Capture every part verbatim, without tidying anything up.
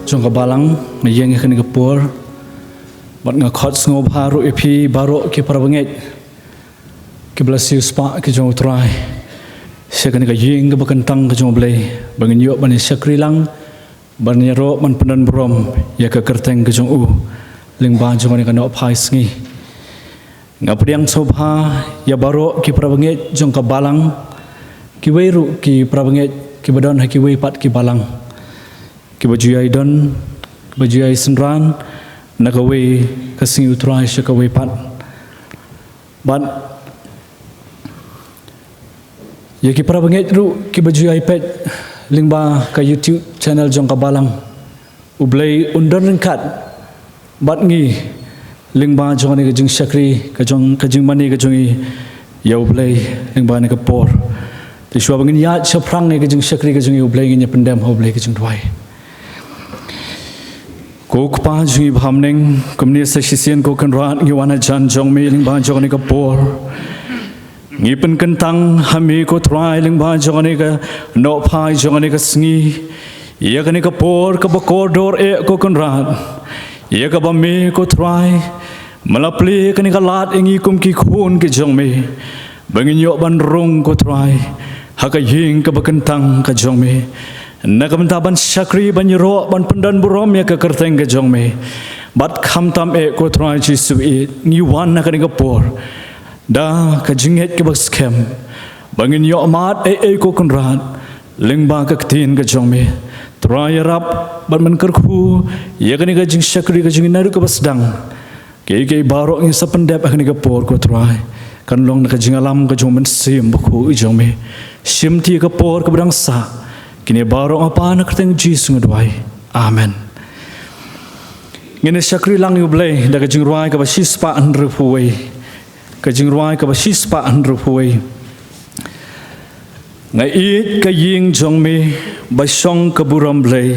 Jong ka balang, nga ïeng ha kane ka por bad nga khot sngewbha ruh ïa phi baroh ki para bangeit kiba la siewspah ki jong U Trai sha kane ka ïing kaba kyntang ka jong U Blei, ba ngin ïoh ban ïa shakri lang, ban ïaroh ban pyndon burom ïa ka kyrteng ka jong U lyngba jong kane ka nohphai sngi. Nga pdiang sngewbha ïa baroh ki para bangeit jong ka balang, kiwei ruh ki para bangeit kiba don ha kiwei pat ki balang, kiba ju ïai don, kiba ju ïai synran na kawei ka sngi U Trai sha kawei pat. Bad ïa ki para bangeit ruh kiba ju ïai peit lyngba ka YouTube channel jong ka balang, U Blei un don ryngkat bad ngi lyngba jong kane ka jingshakri, ka jong, ka jingmane ka jong ngi ïa U Blei lyngba kane ka por. Te shuwa ba ngin ïaid shaphrang ïa ka jingshakri ka jong ngi ïa U Blei, ngin ïa pyndem ha U Blei ka jingduwai. Ko Kpa jong ngi ba ha bneng, kumne sa shisien ko Kynrad ngi wan hajan jong me lyngba jong kane ka por. Ngi pynkyntang ha me ko Trai lyngba jong kane ka nohphai jong kane ka sngi, ïa kane ka por kaba kordor eh ko Kynrad, ïa kaba me ko Trai me la plie kane ka lad ïa ngi kum ki khun ki jong me, ba ngin ïoh ban rung ko Trai ha ka ïing kaba kyntang ka jong me, na ka bynta ban shakri, ban ïaroh ban pyndon burom ïa ka kyrteng ka jong me. Bad khamtam eh ko Trai Jisu, eh ngi wan ha kane ka por da ka jingngeit kaba skhem ba ngin ïoh mad ei ei ko Kynrad lyngba ka ktien ka jong me. Trai ïarap bad men kyrkhu ïa kane ka jingshakri ka jong ngi naduh kaba sdang. Kiei kiei baroh ngi sa pyndep ha kane ka por ko Trai, kan long na ka jingïalam ka jong U Mynsiem Bakhuid jong me. Shimti ka por kaba dang sah. Kine baroh nga pan ha ka kyrteng Jisu nga duwai. Amen. Ngin ïa shakri lang ïa U Blei da ka jingrwai kaba shispah hynriewphew wei. Ka jingrwai kaba shispah hynriewphew wei. Nga ïeit ka ïing jong me ba shong ka burom Blei,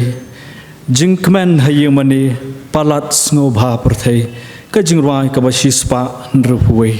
jingkmen ha ïingmane palat sngewbha pyrthei. Ka jingrwai kaba shispah hynriewphew wei.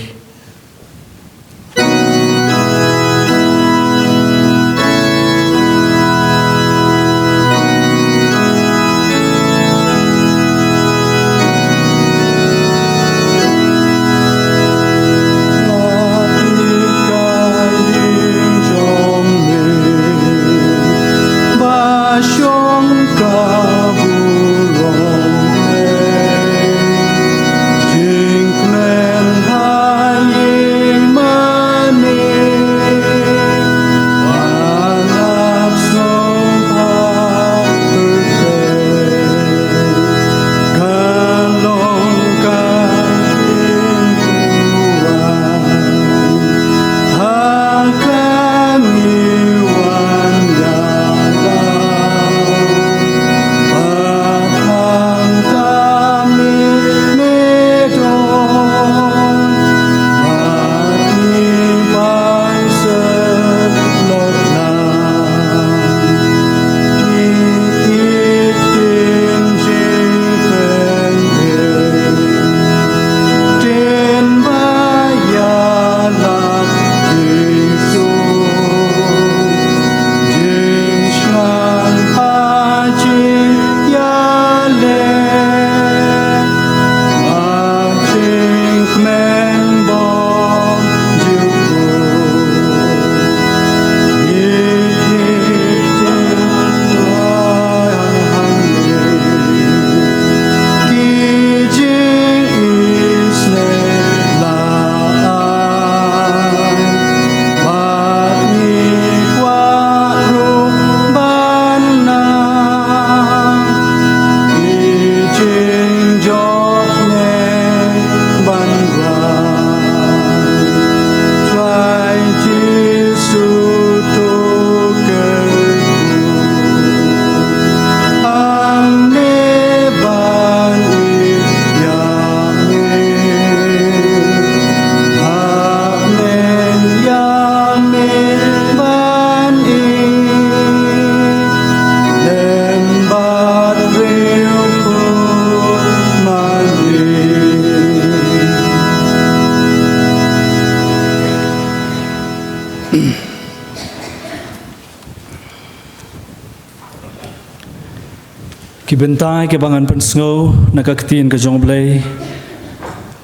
Bynta kiba ngan pynsngew na ka ktien ka jong U Blei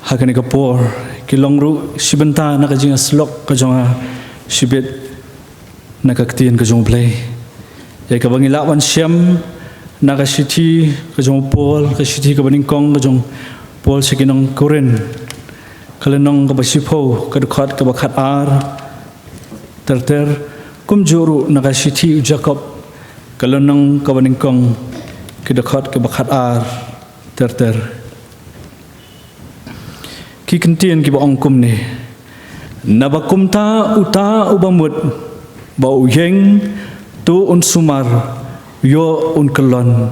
ha kane ka por ki long ruh shi bynta na ka jingïasyllok ka jong nga shibit na ka ktien ka jong U Blei. Ïa kaba ngi lah ban shem na ka shithi ka jong u Paul, ka shithi kaba nyngkong ka jong u Paul sha ki nong Korinth, ka lynnong kaba shiphew, ka dkhot kaba khatar ter ter, kumjuh ruh na ka shithi u Jakob, ka lynnong kaba nyngkong, ki dkhot kaba khatar ter ter. Ki kyntien kiba ong kumne: Naba kumta uta uba mut ba u ïeng, to un sumar, ïoh un kyllon.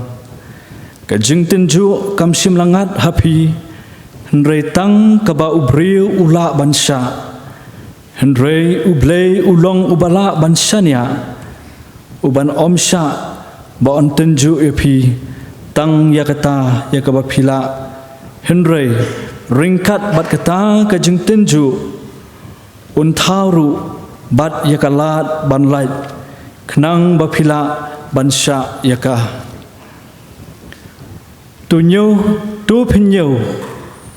Ka jingtynjuh kam shym la ngat ha phi, hynrei tang kaba u briew u lah ban shah. Hynrei U Blei u long uba lah ban shaniah, uban ym shah ba un tynjuh ïa phi tang ïa kata ïa kaba phi lah, hynrei ryngkat bad kata ka jingtynjuh un thaw ruh bad ïa ka lad ban lait, khnang ba phi lah ban shah ïa ka. To ñiew, to phin ñiew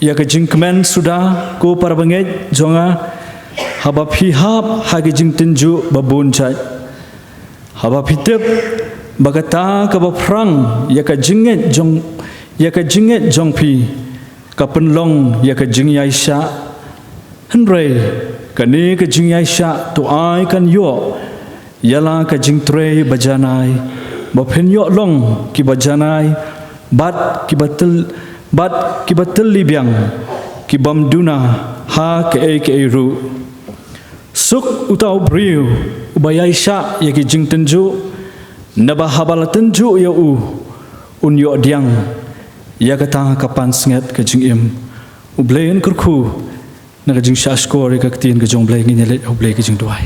ïa ka jingkmen suda, ko para bangeit jong nga, haba phi hap ha ka jingtynjuh ba bun jait. Haba phi tip ba kata kaba phrang ïa ka jingngeit jong, ïa ka jingngeit jong phi ka pynlong ïa ka jingïaishah. Hynrei kane ka jingïaishah to ai kan ïoh ïa la ka jingtrei ba janai, ba phin ïoh long kiba janai bad kiba tyl-, bad kiba tylli biang, kibym duna ha kaei kaei ruh. Suk uta u briew uba ïaishah ïa ki jingtynjuh, naba haba la tynjuh ïa u, un ïoh diang ïa kata ka pansngiat ka jingim. U Blei un kyrkhu na ka jingshahshkor ïa ka ktien ka jong U Blei. Ngin ïaleit ha U Blei ka jingduwai.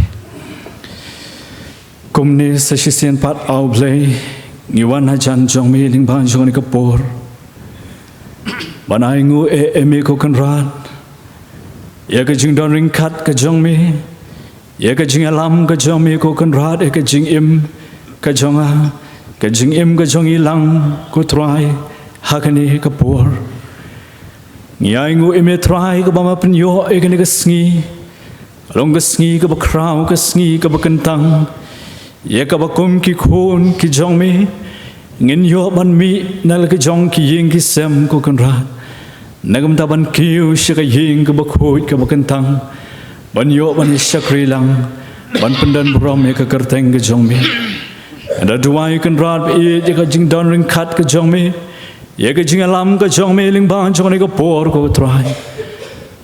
Kumne sa shisien pat, A U Blei, ngi wan hajan jong me lyngba jong kane ka por ban ainguh ïa me, ko Kynrad, ïa ka jingdon ryngkat ka jong me, ïa ka jingïalam ka jong me, ko Kynrad, ïa ka jingim ka jong nga, ka jingim ka jong ngi lang, ko Trai, ha kane ka por. Ngi ainguh ïa me, Trai, kaba me pynïoh ïa kane ka sngi, long ka sngi kaba khraw, ka sngi kaba kyntang, ïa kaba kum ki khun ki jong me ngin ïoh ban mih na la ki jong ki ïing ki sem, ko Kynrad, na ka bynta ban kiew sha ka ïing kaba khuid kaba kyntang, ban ïoh ban ïa shakri lang, ban pyndonburom ïa ka kyrteng ka jong me. Nga da duwai, Kynrad, ba ïeit ïa ka jingdon ryngkat ka jong me, ïa ka jingïalam ka jong me lyngba jong kane ka por, ko Trai.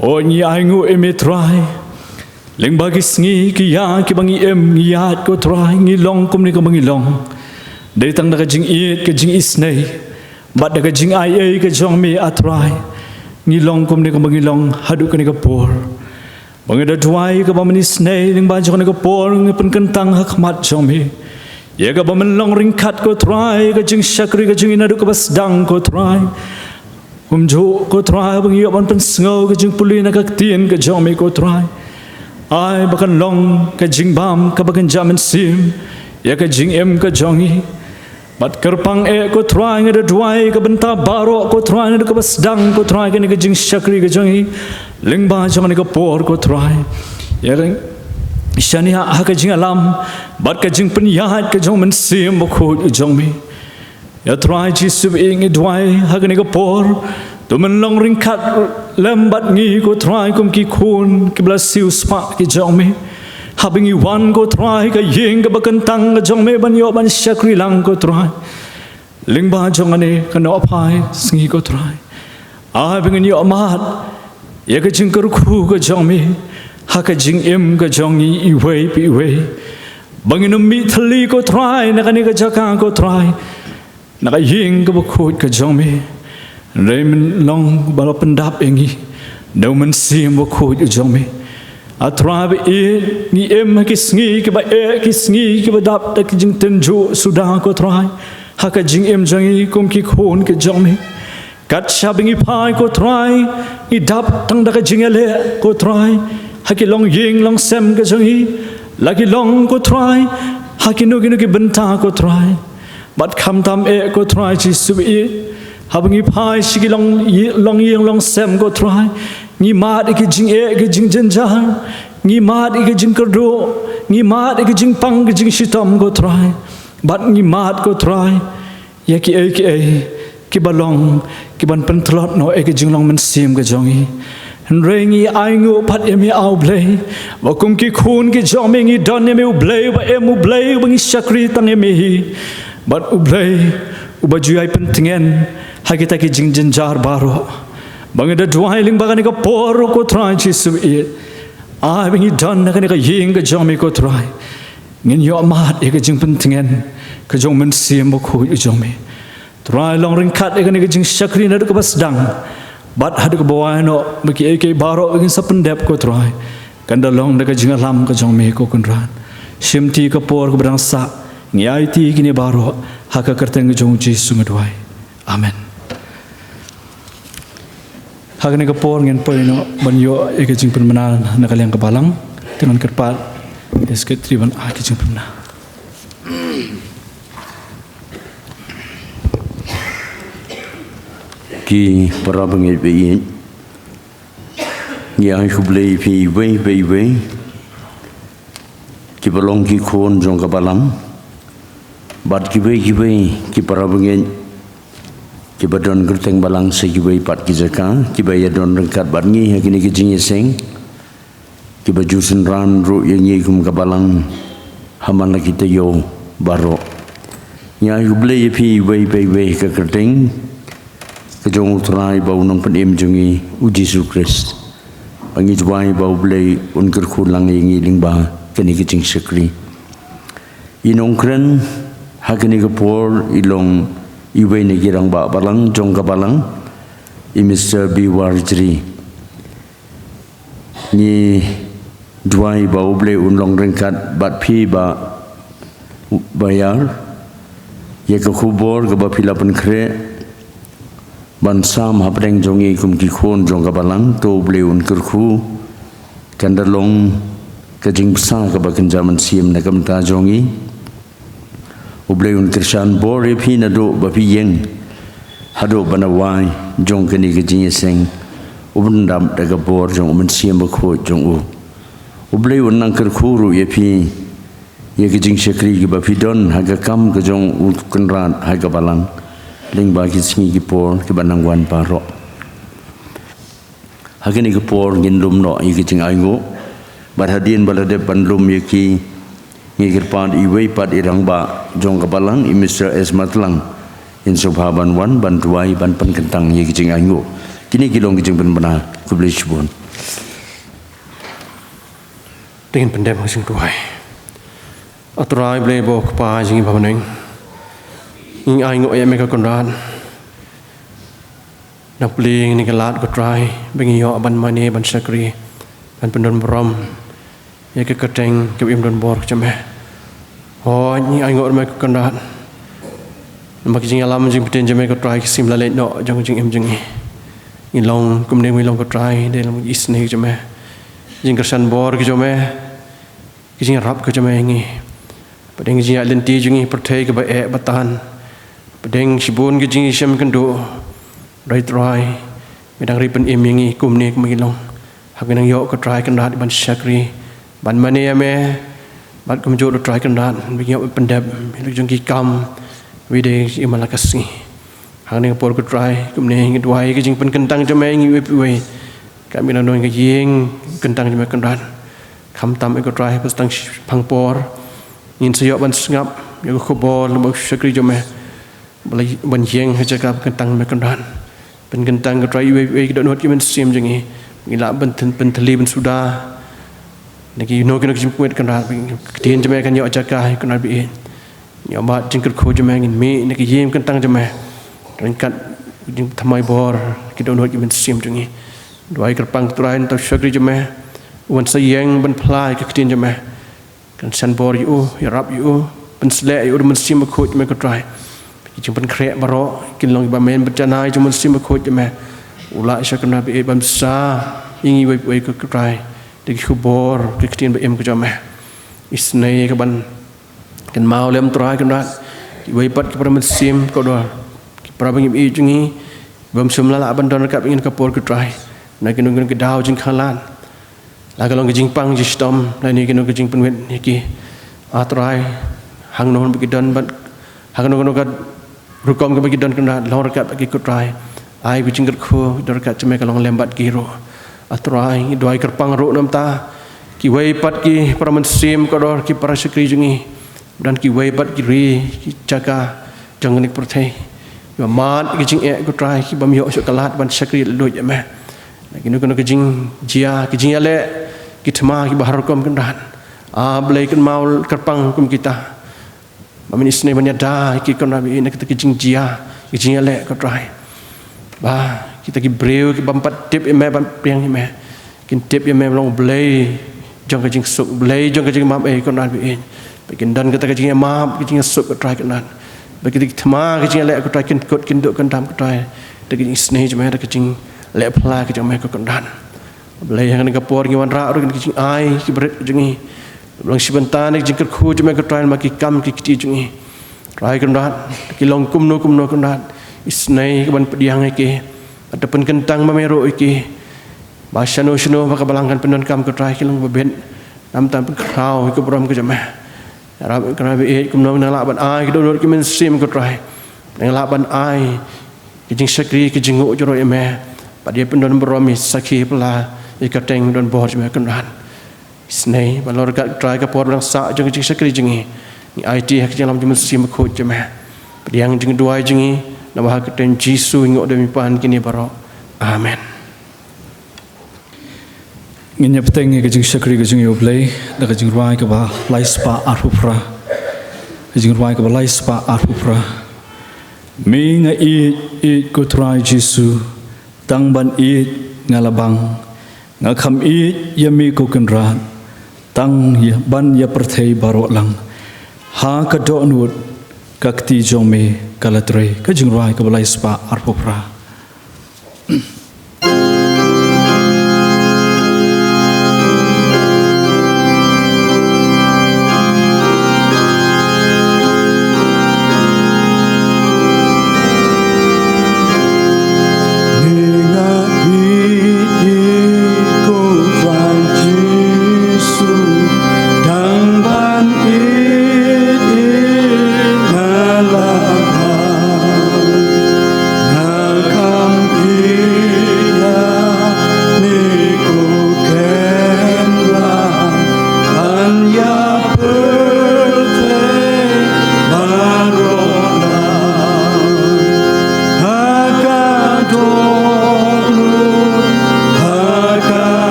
O, ngi ainguh ïa me, Trai, lyngba ki sngi ki ïa kiba ngi im ngi ïaid, ko Trai, ngi long kumne kumba ngi long, dei tang da ka jingïeit, ka jingisynei bad da ka jingaiei ka jong me, A Trai, ngi long kumne kumba ngi long haduh kane ka por. Ba nga da duwai kaba men isynei lyngba jong kane ka por, ngi pynkyntang ha khmat jong me ïa kaba men long ryngkat, ko Trai, ka jingshakri ka jong ngi naduh kaba sdang, ko Trai. Kumjuh, ko Trai, ba ngi ïoh ban pynsngew ka jingpule na ka ktien ka jong me, ko Trai, ai ba kan long ka jingbam kaba kynja mynsiem ïa ka jingim ka jong ngi. Bad kyrpang eh, ko Trai, nga da duwai ka bynta baroh, ko Trai, naduh kaba sdang, ko Trai, kane ka jingshakri ka jong ngi lyngba jong kane ka por, ko Trai, ïa ka shaniah ha ka jingïalam bad ka jingpynïaid ka jong u Mynsiem Bakhuid ka jong me. Ïa Trai Jisu, ba ïeit, ngi duwai ha kane ka por, to men long ryngkat lem bad ngi, ko Trai, kum ki khun kiba la siewspah ki jong me. Haba ngi wan, ko Trai, ka ïing kaba kyntang ka jong me ban ïoh ban shakri lang, ko Trai, lyngba jong kane ka nohphai sngi, ko Trai, ai ba ngin ïoh mad ïa ka jingkyrkhu ka jong me ha ka jingim ka jong ngi iwei pa iwei. Ba ngin ym mih thylli, ko Trai, na kane ka jaka, ko Trai, na ka ïing kaba khuid ka jong me, hynrei men long ba la pyndap ïa ngi da u Mynsiem Bakhuid ka jong me. A Trai ba ïeit, ngi im ha ki sngi kiba eh, ki sngi kiba dap da ki jingtynjuh suda, ko Trai, ha ka jingim jong ngi kum ki khun ki jong me. Kat shaba ngi phai, ko Trai, ngi dap tang da ka jingïaleh, ko Trai, ha ki longïing longsem ka jong ngi, la ki long, ko Trai, ha kino kino ki bynta, ko Trai. Bad khamtam eh ko Trai Jisu i, haba ngi phai sha ki long, long ïing long sem ko Trai, ngi mad ïa ki jingeh ki jingjynjar, ngi mad ïa ki jingkyrduh, ngi mad ïa ki jingpang ki jingshitom ko Trai. Bad ngi mad ko Trai ïa kiei kiei kiba long kiban pyntlot noh ïa ki jinglong mynsiem ka jong ngi. Hynrei ngi ainguh pat ïa me ah U Blei, ba kum ki khun ki jong me ngi don ïa me U Blei uba im, U Blei uba ngi shakri tang ïa me hi. Bad U Blei uba ju ïai pyntngen ha kita ki jingjynjar baroh. Ba ngi da duwai lyngba kane ka por ko Trai Jisu i, ai ba ngi don ha kane ka ïing ka jong me ko Trai, ngin ïoh mad ïa ka jingpyntngen ka jong u Mynsiem Bakhuid u jong me. Trai, long ryngkat ïa kane ka jingshakri naduh kaba sdang bad haduh kaba wai noh, ba kiei kiei baroh ba ngin sa pyndep ko Trai, kan da long da ka jingïalam ka jong me ko Kynrad. Shimti ka por kaba dang sah, ngi aiti kine baroh ha ka kyrteng ka jong u Jisu nga duwai. Amen. Ha kane ka por ngin poi noh ban ïoh ïa ka jingpynbna na ka liang ka balang. Te ngan kyrpad ïa u Secretary ban ai ka jingpynbna. Ki para bangeit ba ïeit, ngi ai khublei ïa phi iwei pa iwei kiba long ki khun jong ka balang, bad kiwei kiwei ki para bangeit kiba don kyrteng balang sha kiwei pat ki jaka, kiba ïadon ryngkat bad ngi ha kine ki jingïaseng, kiba ju synran ruh ïa ngi kum ka balang ha man la ki taïew baroh. Ngi ai khublei ïa phi iwei pa iwei ha ka kyrteng ka jong U Trai bad U Nongpynim jong ngi U Jisu Khrist. Ba ngi duwai ba U Blei un kyrkhu lang ïa ngi lyngba kane ka jingshakri. I nongkren ha kane ka por i long iwei na ki rangbah balang jong ka balang, i Mister B. Warjri. Ngi duwai ba U Blei un long ryngkat bad phi Bah Bayar, ïa ka khubor kaba phi la pynkhreh ban sam hapdeng jong ngi kum ki khun jong ka balang. To U Blei un kyrkhu, kan da long ka jingbsa kaba kynja mynsiem na ka bynta jong ngi. U Blei un kyrshan bor ïa phi naduh ba phi ïeng haduh ban da wai jong kane ka jingïaseng, u pyndap da ka bor jong U Mynsiem Bakhuid jong u. U Blei un nang kyrkhu ruh ïa phi ïa ka jingshakri kaba phi don ha ka kam ka jong U Kynrad ha ka balang lyngba ki sngi ki por kiba nang wan baroh. Ha kane ka por ngin lum noh ïa ki jingainguh. Bad hadien ba la dep ban lum ïa ki, ngi kyrpad iwei pat i rangbah jong ka balang, i Mister S. Matlang, in sngewbha ban wan ban duwai ban pynkyntang ïa ki jingainguh. Kine ki long ki jingpynbna. Khublei shibun. Te ngin pyndep ha ka jingduwai. A Trai Blei bad Kpa jong ngi ba ha bneng, ngi ainguh ïa me ko Kynrad. Nang plie ïa kane ka lad ko Trai ba ngi ïoh ban mane ban shakri ban pyndon burom ïa ka kyrteng kaba im don bor ka jong me. Hooid, ngi ainguh ïa me ko Kynrad. Namar ki jingïalam jingpyntip jong me ko Trai ki shim la leit noh jong ka jingim jong ngi. Ngi long kumne, ngi long ko Trai dei lang isynei ka jong me, jingkyrshan bor ka jong me, ka jingïarap ka jong me ïa ngi. Hapdeng ka jingïaid lynti jong ngi ha pyrthei kaba eh ba tan, hapdeng shibun ka jingïashem kynduh, Trai, Trai, me dang ri pynim ïa ngi kumne kumba ngi long. Hap ngi nang ïoh ko Trai Kynrad ban shakri ban mane ïa me. Bad kumjuh ruh Trai Kynrad ba ngi ïoh ban pyndep ïa la ki jong ki kam ba dei ïa man la ka sngi. Ha kane ka por ko Trai, kumne ngi duwai ka jingpynkyntang jong me ïa ngi iwei pa iwei. Ka me nang don ka ïing kyntang jong me Kynrad. Khamtam ïa ko Trai ba tang shiphang por ngin sa ïoh ban sngap ïa ka khubor lyngba u shakri jong me ba la ban ïeng ha jaka ba kyntang me Kynrad. Pynkyntang ko Trai iwei pa iwei ki dohnud ki mynsiem jong ngi. Ngi lah ban thylli ban suda na kino kino ki jingpynwit Kynrad, ka ktien jong me kan ïoh jaka Kynrad ba ïeit. Ïa bad jingkyrkhu jong me ngin mih na ka ïing kyntang jong me ryngkat jingthymmai bor ki dohnud ki mynsiem jong ngi. Duwai kyrpang ko Trai na uta u shakri jong me uban sa ïeng ban phla ïa ka ktien jong me. Kyrshan bor ïa u, ïarap ïa u, pynsleh ïa u da u Mynsiem Bakhuid jong me ko Trai. Ki jingpynkhreh baroh kin long kiba men bad janai jong u Mynsiem Bakhuid jong me. U lah ïa sha Kynrad ba ïeit ban bsa ïa ngi iwei pa iwei ko Trai da ki khubor ki ktien ba im ka jong me. Isynei ka ban kynmaw lem Trai Kynrad Kiwei pat ki para mynsiem kordor, ki para bangeit jong ngi, bym shym la lah ban don ryngkat bad ngi ha kane ka por, ko Trai. Na kino kino ki daw jingkhanglad, la ka long ka jingpang jingshitom, lane kino ka jingpynwit ïa ki, ah Trai, hangno ba ki don bad, hangno kano ka rukom kaba ki don, Kynrad, long ryngkat bad ki, ko Trai. Ai ka jingkyrkhu, ka jingkyrkhu jong me ka long lem bad ki ruh. Ah Trai, ngi duwai kyrpang ruh namar kiwei pat ki para mynsiem kordor, ki para shakri jong ngi, don kiwei pat ki ri, ki jaka jong kane ka pyrthei, kiba mad ki jingeh, ko Trai, ki bym ïoh shuh ka lad ban shakri luid ïa me. Na kino kino ki jingjia, ki jingïaleh, ki thma kiba har rukom, Kynrad, ah Blei, kynmaw kyrpang kum kita. Ba men isynei ban ïada ïa ki, Kynrad, na kita ki jingjia, ki jingïaleh, ko Trai. Ba kita ki briew ki bym pat tip ïa me, bym pat pdiang ïa me, kin tip ïa me long Blei jong ka jingsuk, Blei jong ka jingmap, eh, ko Kynrad, ba kin don kata ka jingïamap, ka jingsuk, ko Trai, Kynrad. Ba kita ki thma, ka jingïaleh, ko Trai, kin kut, kin duh, kin dam, ko Trai, da ka jingisynei jong me, da ka jingleh pla ka jong me, ko Kynrad. Blei, ha kane ka por ngi wanrah ruh ïa ki jingai, ki barit jong ngi. Ba long shi bynta na ka jingkyrkhu jong me, ko Trai, namar ki kam ki kti jong ngi, Trai, Kynrad. Ki long kumno kumno, Kynrad, isynei ka ban pdiang ïa ki, bad da pynkyntang ma me ruh ïa ki, ba shano shano ba ka balang kan pyndonkam, ko Trai, ki long ba bit, namar ban pynkhraw ïa ka burom ka jong me. Kynrad, Kynrad, ba ïeit, kumno ngi nang lah ban ai ki dohnud ki mynsiem, ko Trai, nang lah ban ai ki jingshakri, ki jingnguh jong ngi ïa me, bad ïa pyndon burom, ïa sakhi pla ïa ka kyrteng donbor jong me, Kynrad. Isynei ban long ryngkat, ko Trai, ka por ba dang sah jong ka jingshakri jong ngi, ngi aiti ha ka jingïalam jong u Mynsiem Bakhuid jong me. Pdiang jingduwai jong ngi, namar ha ka kyrteng Jisu ngi ïoh da ngi pan kine baroh. Amen. Ngin ïa bteng ïa ka jingshakri ka jong ngi ïa U Blei da ka jingrwai kaba lai spah arphew phra. Ka jingrwai kaba lai spah arphew phra. Me nga ïeit, ïeit ko Trai Jisu, tang ban ïeit nga la bang. Nga kham ïeit ïa me ko Kynrad, tang ïa ban ïa pyrthei baroh lang. Ha ka dohnud ka kti jong me ka la trei. Ka jingrwai kaba lai spah arphew phra.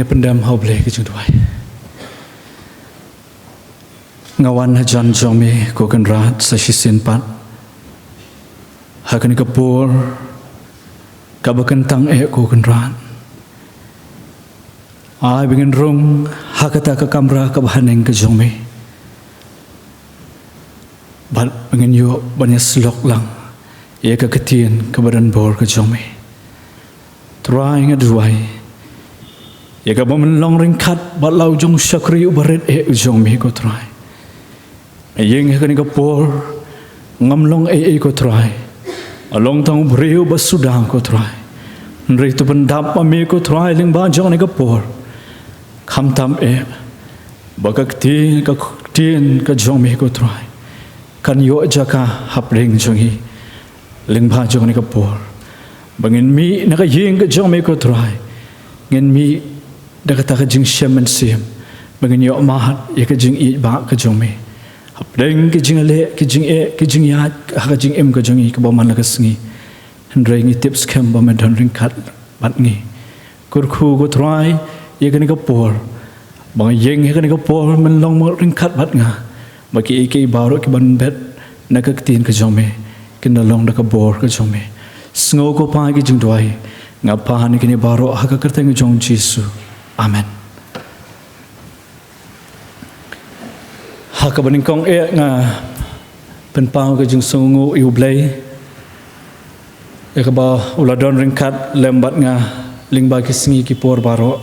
Pyndem ha U Blei ka jingduwai. Nga wan hajan jong me ko Kynrad sa shisien pat ha kane ka por kaba kyntang eh ko Kynrad. Ai ba ngin rung ha kata ka kamra kaba haneng ka jong me. Bad ba ngin ïoh ban ïasyllok lang ïa ka ktien kaba don bor ka jong me. Trai nga duwai ïa kaba men long ryngkat bad la u jong u shakri uba rit eh u jong me ko Trai. Nga ïeng ha kane ka por ngam long ei ei ko Trai. Nga long tang u briew ba suda ko Trai. Hynrei to pyndap ma me ko Trai lyngba jong kane ka por. Khamtam eh ba ka ktien ka ktien ka jong me ko Trai kan ïoh jaka hapdeng jong ngi. Lyngba jong kane ka por ba ngin mih na ka ïing ka jong me ko Trai, ngin mih da kata ka jingshem mynsiem ba ngin ïoh mad ïa ka jingïeit ba ka jong me hapdeng ki jingleh, ki jingeh, ki jingïaid ha ka jingim ka jong ngi kaba man la ka sngi. Hynrei ngi tip skhem ba me don ryngkat bad ngi. Kyrkhu ko Trai ïa kane ka por ba nga ïeng ha kane ka por men long mo ryngkat bad nga. Ba kiei kiei baroh kiban bet na ka ktien ka jong me kin da long da ka bor ka jong me. Sngew ko Pa ki jingduwai. Nga pan ïa kine baroh ha ka kyrteng jong Jisu. Amen. Ha kaba nyngkong eh nga pynpaw ka jingsngewnguh ïa U Blei ïa kaba u la don ryngkat lem bad nga lyngba ki sngi ki por baroh.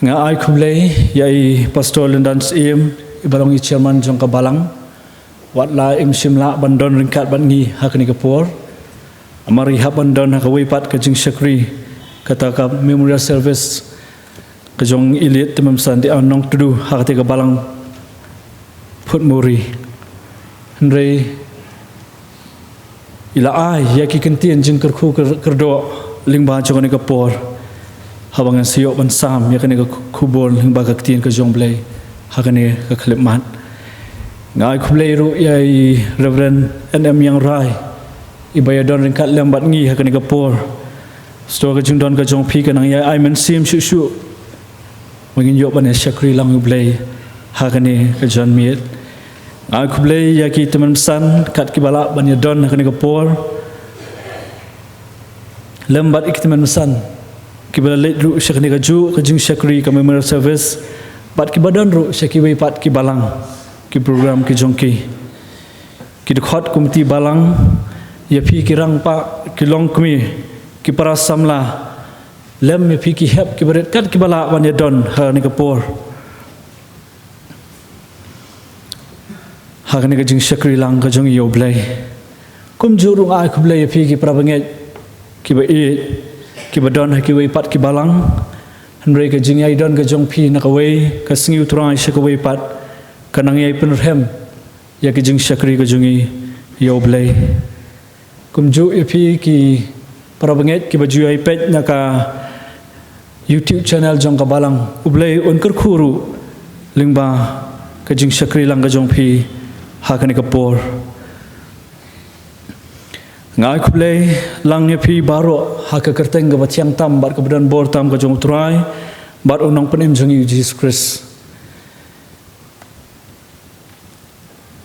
Nga ai khublei ïa i Pastor Lyndan Syiem iba long i chairman jong ka balang. Wat la im shym lah ban don ryngkat bad ngi ha kane ka por. Namar i hap ban don ha kawei pat ka jingshakri, kata ka memorial service ka jong i Late Tymmen Basan Dianong Tudu ha kata ka balang Phutmuri. Hynrei i la ai ïa ki ktien jingkyrkhu kyr-, kyrdoh lyngba jong kane ka por. Haba ngan sa ïoh ban sam ïa kane ka khubor lyngba ka ktien ka jong U Blei ha kane ka khyllipmat. Nga ai khublei ruh ïa i Reverend N M Iangrai iba ïa don ryngkat lem bad ngi ha kane ka por. Sdang ka jingdon ka jong phi kan nang ïa ai mynsiem shuh shuh ba ngin ïoh ban ïa shakri lang U Blei ha kane ka janmiet. Nga ai khublei ïa ki tymmen basan kat kiba lah ban ïa don ha kane ka por. Lem bad ïa ki tymmen basan kiba la leit ruh sha kane ka juh ka jingshakri ka memorial service bad kiba don ruh sha kiwei pat ki balang ki program ki jong ki. Ki dkhot komiti balang, ïa phi ki rangbah, ki longkmie, ki para samla, lem ïa phi ki hep kiba rit kat kiba lah ban ïa don ha kane ka por. Ha kane ka jingshakri lang ka jong i ïa U Blei. Kumjuh ruh nga ai khublei ïa phi ki para bangeit kiba ïeit kiba don ha kiwei pat ki balang. Hynrei ka jingïadon ka jong phi na kawei ka sngi U Trai sha kawei pat ka nang ïai pynrhem ïa ka jingshakri ka jong i ïa U Blei. Kumjuh ïa phi ki para bangeit kiba ju ïai peit na ka YouTube channel jong ka balang, U Blei un kyrkhu ruh lyngba ka jingshakri lang ka jong phi ha kane ka por. Nga ai khublei lang ïa phi baroh ha ka kyrteng kaba thiang tam bad kaba don bor tam ka jong U Trai bad U Nongpynim jong ngi U Jisu Khrist.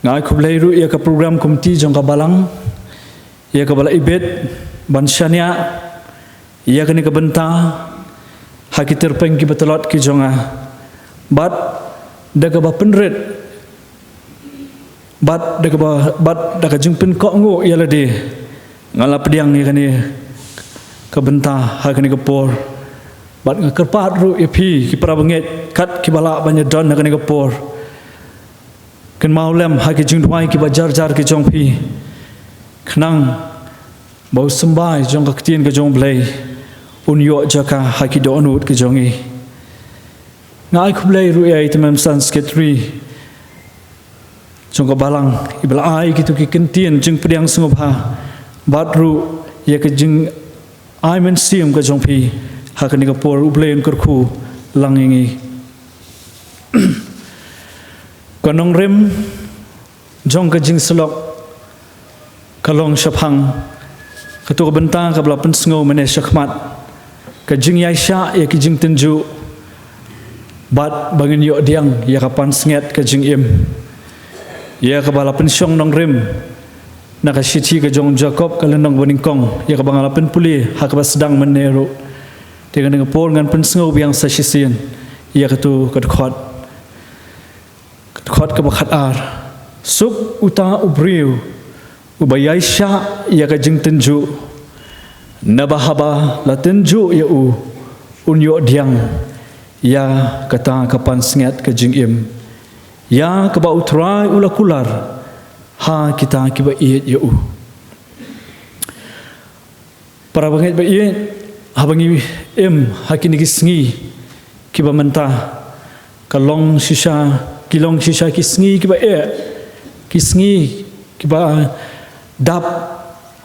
Nga ai khublei ruh ïa ka program komiti jong ka balang ïa kaba la ibit ban shaniah ïa kane ka bynta ha ki tyrpeng kiba tlot ki jong nga bad da kaba pynrit bad da kaba bad da ka jingpynkohnguh ïa lade nga la pdiang ïa kane ka bynta ha kane ka por. Bad nga kyrpad ruh ïa phi ki para bangeit kat kiba lah ban ïa don ha kane ka por. Kynmaw lem ha ki jingduwai kiba jar jar ki jong phi. Khnang ba u symbai jong ka ktien ka jong U Blei un ïoh jaka ha ki dohnud ki jong ngi. Nga ai khublei ruh ïa i tymmen basan secretary jong ka balang iba la ai kito ki kyntien jingpdiang sngewbha bad ruh ïa ka jing ai mynsiem ka jong phi ha kane ka por. U Blei un kyrkhu lang ïa ngi. Ka nongrim jong ka jingsyllok ka long shaphang kato ka bynta kaba la pynsngew mynne shakhmat. Ka jingïaishah ïa ki jingtynjuh bad ba ngin ïoh diang ïa ka pansngiat ka jingim, ïa kaba la pynshong nongrim na ka shithi ka jong u Jakob, ka lynnong banyngkong, ïa kaba nga la pynpule ha kaba sdang mynne ruh. Te kane ka por ngan pynsngew biang sa shisien ïa kato ka dkhot, ka dkhot kaba khatar. Suk uta u briew uba ïaishah ïa ka jingtynjuh, naba haba la tynjuh ïa u, un ïoh diang ïa kata ka pansngiat ka jingim, ïa kaba U Trai u la kular ha kita kiba ïeit ïa u. Para bangeit ba ïeit, haba ngi im ha kine ki sngi kiba mynta, ka long shisha, ki long shisha ki sngi kiba eh, ki sngi kiba dap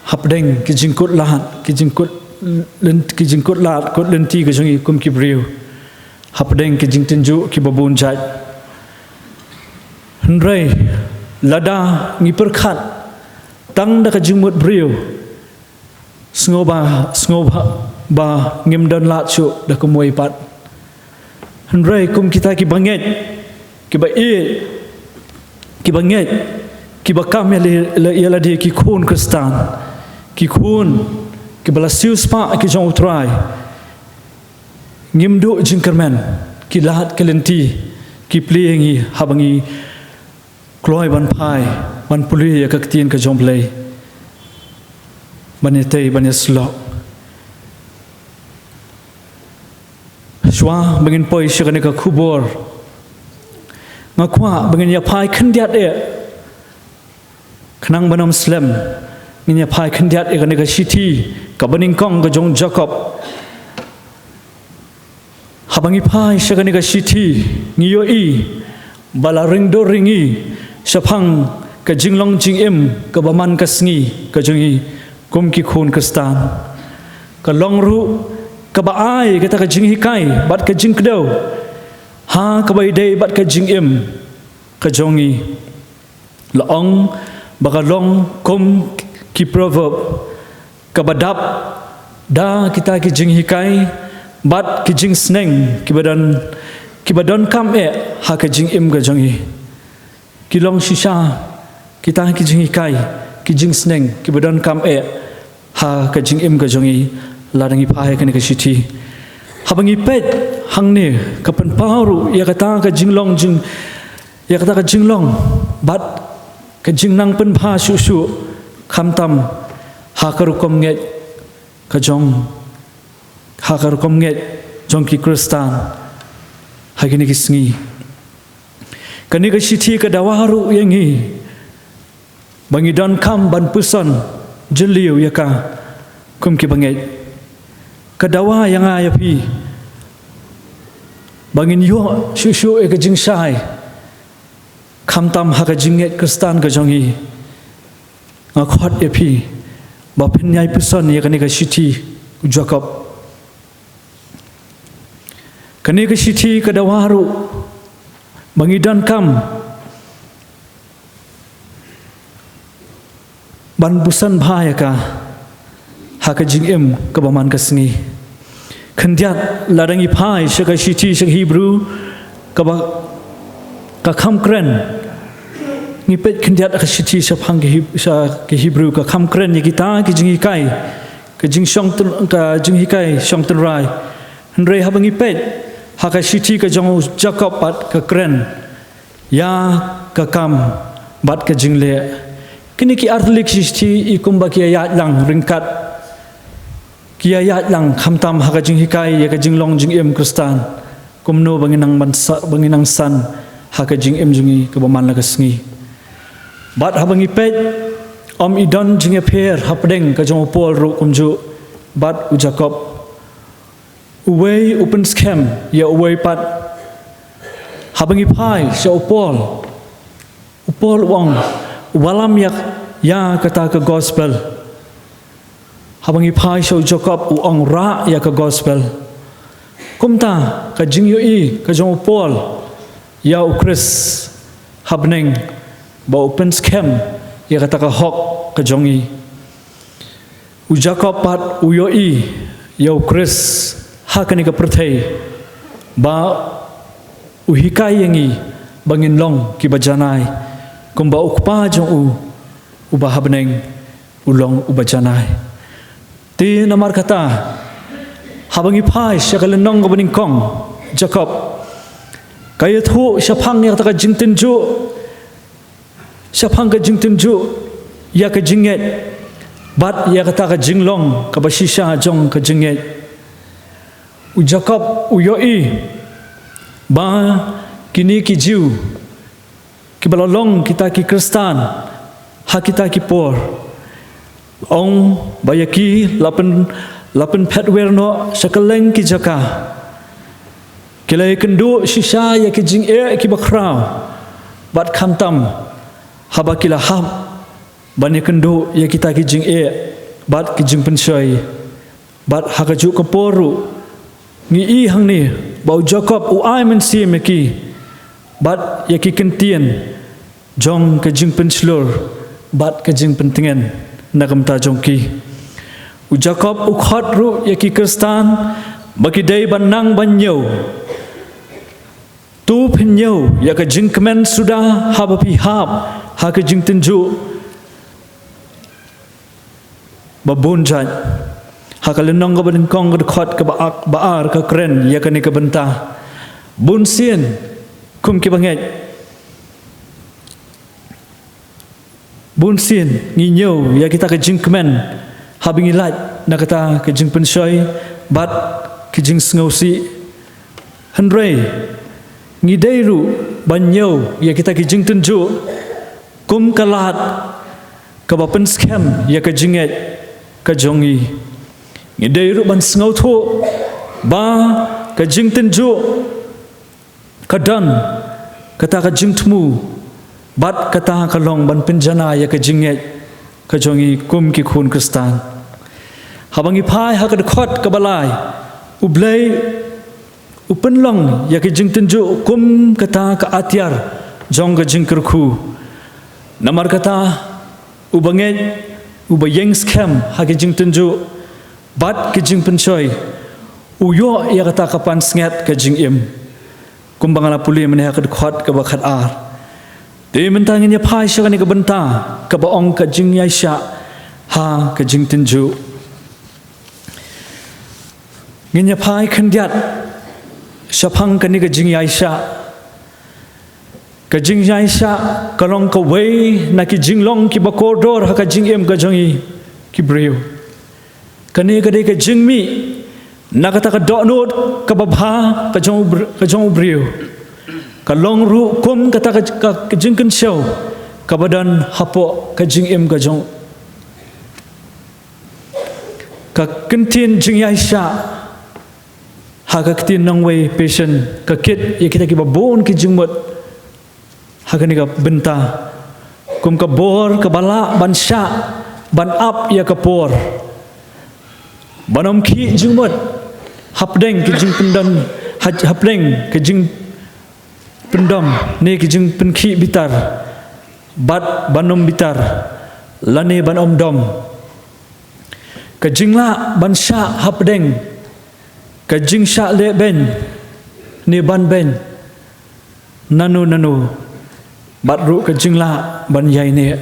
hapdeng ki jingkut lad, ki jingkut lyn-, ki jingkut lad kut lynti ka jong ngi kum ki briew, hapdeng ki jingtynjuh kiba bun jait. Hynrei lada ngi pyrkhat tang da ka jingmut briew, sngewbha, sngewbha ba ngim don lad shuh da kumwei pat. Hynrei kum kita kiba ngeit, kiba ïeit, kiba ngeit, kiba kam ïa la-, ïa lade ki khun Khristan, ki khun kiba la siewspah ki jong U Trai, ngim duh jingkyrmen ki lad ki lynti ki plie ïa ngi haba ngi kloi ban phai ban pule ïa ka ktien ka jong U Blei, ban ïatei, ban ïasyllok. Shuwa ba ngin poi sha kane ka khubor, nga kwah ba ngin ïa phai khyndiat eh, khnang ban ym slem, ngin ïa phai khyndiat ïa kane ka shithi kaba nyngkong ka jong u Jakob. Haba ngi phai sha kane ka shithi, ngi ïohi ba la ring dur ïa ngi shaphang ka jinglong jingim kaba man ka sngi ka jong ngi kum ki khun Khristan. Ka long ruh kaba ai kata ka jinghikai bad ka jingkdew ha kaba ïadei bad ka jingim ka jong ngi. La ong ba ka long kum ki proverb, kaba dap da kita ki jinghikai bad ki jingsneng kiba don, kiba donkam eh ha ka jingim ka jong ngi. Ki long shisha kita ki jinghikai, ki jingsneng kiba donkam eh ha ka jingim ka jong ngi lada ngi phai kane ka shithi. Haba ngi peit hangne, ka pynpaw ruh ïa kata ka jinglong jing, ïa kata ka jinglong bad ka jingnang pynbha shuh shuh, khamtam ha ka rukom ngeit ka jong, ha ka rukom ngeit jong ki Khristan ha kine ki sngi. Kane ka shithi ka dawa ruh ïa ngi ba ngi donkam ban puson jylliew ïa ka kum ki bangeit. Ka dawa ïa nga ïa phi ba ngin ïoh shuh shuh ïa ka jingshai, khamtam ha ka jingngeit Khristan ka jong ngi. Nga khot ïa phi ba phin ïai puson ïa kane ka shithi u Jakob. Kane ka shithi ka dawa ruh ba ngi donkam ban puson bha ïa ka ha ka jingim kaba man ka sngi. Khyndiat lada ngi phai sha ka shithi sha ka Hebru kaba, ka kham kren. Ngi peit khyndiat ka shithi shaphang ka Heb-, sha ka Hebru, ka kham kren ïa kita ki jinghikai, ka jingshong tyn-, ka jinghikai shong tynrai. Hynrei haba ngi peit ha ka shithi ka jong u Jakob pat, ka kren ïa ka kam bad ka jingleh. Kine ki artylli ki shithi i kumba ki ïaid lang ryngkat, ki ïaid lang khamtam ha ka jinghikai ïa ka jinglong jingim Khristan, kumno ba ngin nang ban sa-, ba ngin nang san ha ka jingim jong ngi kaba man la ka sngi. Bad haba ngi peit, ym i don jingïapher hapdeng ka jong u Paul ruh kumjuh bad u Jakob. Uwei u pynskhem ïa uwei pat. Haba ngi phai sha u Paul, u Paul u ong, u wallam ïa, ïa kata ka gospel. Haba ngi phai sha u Jakob, u ong, rah ïa ka gospel. Kumta ka jingïohi ka jong u Paul ïa u Khrist ha bneng ba u pynskhem ïa kata ka hok ka jong ngi. U Jakob pat u ïohi ïa u Khrist ha kane ka pyrthei, ba u hikai ïa ngi ba ngin long kiba janai, kumba u Kpa jong u uba ha bneng u long uba janai. Te namar kata, haba ngi phai sha ka lynnong kaba nyngkong, Jakob ka ïathuh shaphang ïa kata ka jingtynjuh, shaphang ka jingtynjuh ïa ka jingngeit bad ïa kata ka jinglong kaba shisha jong ka jingngeit. U Jakob u ïohi ba kine ki Jiw kiba la long kita ki Khristan ha kita ki por, ong ba ïa ki la pyn, la pynphet wer noh sha kylleng ki jaka. Ki la ïakynduh shisha ïa ki jingeh kiba khraw, bad khamtam haba ki la hap ban ïakynduh ïa kita ki jingeh bad ki jingpynshoi. Bad ha kajuh ka por ruh ngi i hangne ba u Jakob u ai mynsiem ïa ki bad ïa ki kyntien jong ka jingpynshlur bad ka jingpyntngen na ka bynta jong ki. U Jakob u khot ruh ïa ki Khristan ba ki dei ban nang ban ñiew. To phin ñiew ïa ka jingkmen suda haba phi hap ha ka jingtynjuh ba bun jait. Ha ka lynnong kaba nyngkong, ka dkhot kaba ar, ba ar ka kren ïa kane ka bynta. Bun sien kum kiba ngeit, bun sien ngi ñiew ïa kita ka jingkmen haba ngi lait na kata ka jingpynshoi bad ka jingsngewsih. Hynrei ngi dei ruh ban ñiew ïa kita ki jingtynjuh kum ka lad kaba pynskhem ïa ka jingngeit ka jong ngi. Ngi dei ruh ban sngewthuh ba ka jingtynjuh ka don kata ka jingthmu bad kata ka long ban pynjanai ïa ka jingngeit ka jong ngi kum ki khun Khristan. Haba ngi phai ha ka dkhot kaba lai, U Blei u pynlong ïa ka jingtynjuh kum kata ka atiar jong ka jingkyrkhu. Namar kata, uba ngeit, uba ïeng skhem ha ka jingtynjuh bad ka jingpynshoi, u ïoh ïa kata ka pansngiat ka jingim. Kumba nga la pule mynne ha ka dkhot kaba khatar. Te mynta ngin ïa phai sha kane ka bynta kaba ong ka jingïaishah ha ka jingtynjuh. Ngin ïa phai khyndiat shaphang kane ka jingïaishah. Ka jingïaishah ka long kawei na ki jinglong kiba kordor ha ka jingim ka jong ngi ki briew. Kane ka dei ka jingmih na kata ka dohnud kaba bha ka jong u br-, ka jong u briew. Ka long ruh kum kata ka, ka, ka jingkynshew kaba don hapoh ka jingim ka jong. Ka ktien jingïaishah ha ka ktien nongwei Passion ka kit ïa kita kiba bun ki jingmut ha kane ka bynta. Kum ka bor kaba lah ban shah ban ap ïa ka por. Ban ym khih jingmut hapdeng ki jingpyndon, ha-, hapdeng ki jingpyndom ne ki jingpynkhih bitar. Bad ban ym bitar lane ban ym dom. Ka jinglah ban shah hapdeng ka jingshah lehbeiñ ne ban beiñ nano nano, bad ruh ka jinglah ban ïaineh.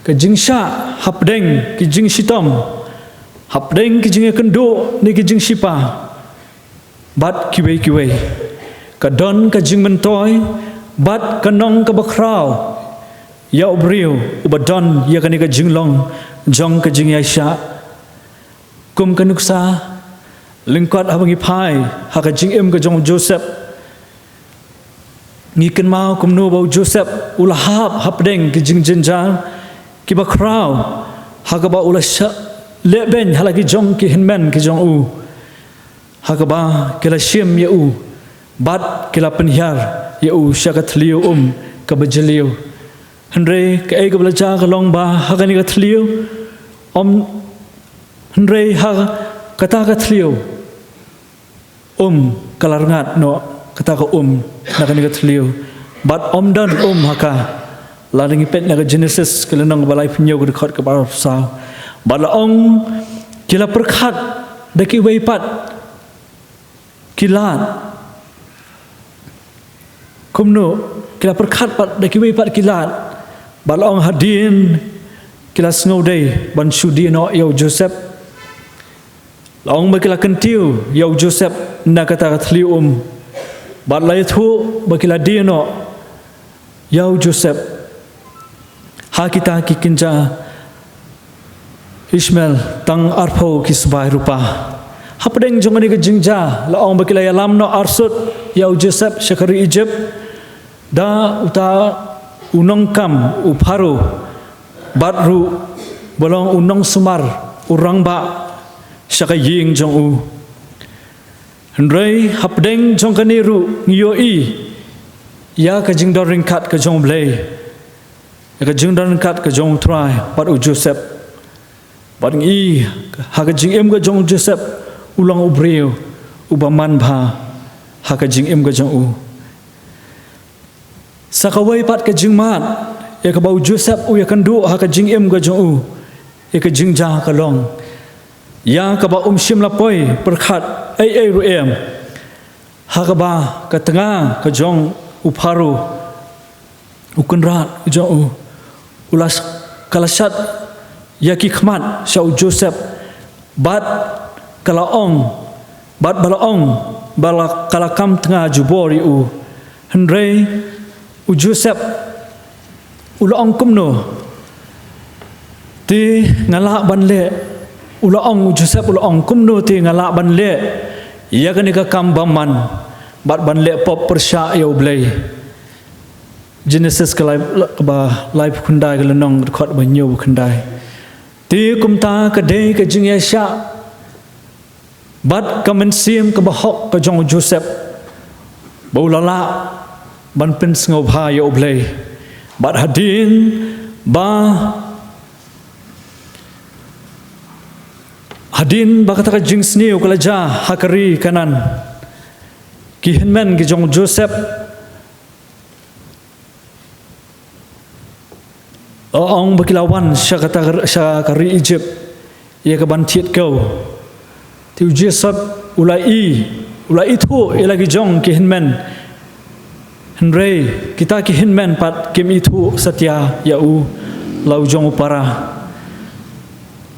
Ka jingshah hapdeng ki jingshitom, hapdeng ki jingïakynduh ne ki jingshipa, bad kiwei kiwei. Ka don ka jingmyntoi bad ka nong kaba khraw ïa u briew uba don ïa kane ka jinglong jong ka jingïaishah. Kum ka nuksa lyngkot haba ngi phai ha ka jingim ka jong u Joseph, ngi kynmaw kumno ba u Joseph u la hap hapdeng ki jingjynjar kiba khraw, ha kaba u la shah lehbeiñ ha la ki jong ki hynmen ki jong u, ha kaba ki la shim ïa u bad ki la pynhiar ïa u sha ka thliew um kaba jylliew. Hynrei kaei kaba la jia ka long ba ha kane ka thliew um, hynrei ha kata ka thliew um ka la rngat noh kata ka um na kane ka thliew. Bad ym don um ha ka. Lada ngi peit na ka Genesis ka lynnong kaba laiphew hynñiew ka dkhot kaba arphew saw, bad la ong, ki la pyrkhat da kiwei pat ki lad. Kumno, ki la pyrkhat pat da kiwei pat ki lad. Bad la ong hadien ki la sngewdei ban shu die noh ïa u Joseph. La ong ba ki la kyntiew ïa u Joseph na kata ka thlieh um. Bad la ïathuh ba ki la die noh ïa u Joseph ha kita ki kynja Ishmael tang arphew ki sbai rupa. Hapdeng jong kane ka jingjia la ong ba ki la ïalam noh arsut ïa u Joseph sha ka ri Egypt da uta u nongkam u Pharaoh, bad ruh ba long u nongsumar, u rangbah sha ka ïing jong u. Hynrei hapdeng jong kane ruh ngi ïohi ïa ka jingdon ryngkat ka jong U Blei, ïa ka jingdon ryngkat ka jong U Trai bad u Joseph. Bad ngi i ha ka jingim ka jong u Joseph, u long u briew uba manbha ha ka jingim ka jong u. Sa kawei pat ka jingmad ïa kaba u Joseph u ïakynduh ha ka jingim ka jong u, ïa ka jingjia ka long ïa kaba um shym la poi pyrkhat ei ei ruh em. Ha kaba ka tnga ka jong u Pharaoh, u kynrad jong u, u la sh-, ka la shad ïa ki khmat sha u Joseph, bad ka la ong, bad ba la ong ba la, ka la kam tnga jubor ïa u. Hynrei u Joseph u la ong kumno te nga lah ban leh, u la ong, u Joseph u la ong kumno te nga lah ban leh ïa kane ka kam bymman bad ban leh pop pyrshah ïa U Blei. Genesis ka lai, kaba laiphew khyndai, ka lynnong, dkhot ba hynñiewphew khyndai. Te kumta ka dei ka jingïaishah bad ka mynsiem kaba hok ka jong u Joseph ba u la lah ban pynsngewbha ïa U Blei. Bad hadien ba, hadien ba kata ka jingsniew ka la jia ha ka ri Kanaan, ki hynmen ki jong u Joseph la ong ba ki la wan sha kata ka, sha ka ri Egypt ïa ka ban thied kew. Te u Joseph u la i, u la ithuh ïa la ki jong ki hynmen. Hynrei kita ki hynmen pat kim ithuh satia ïa u, la u jong u para.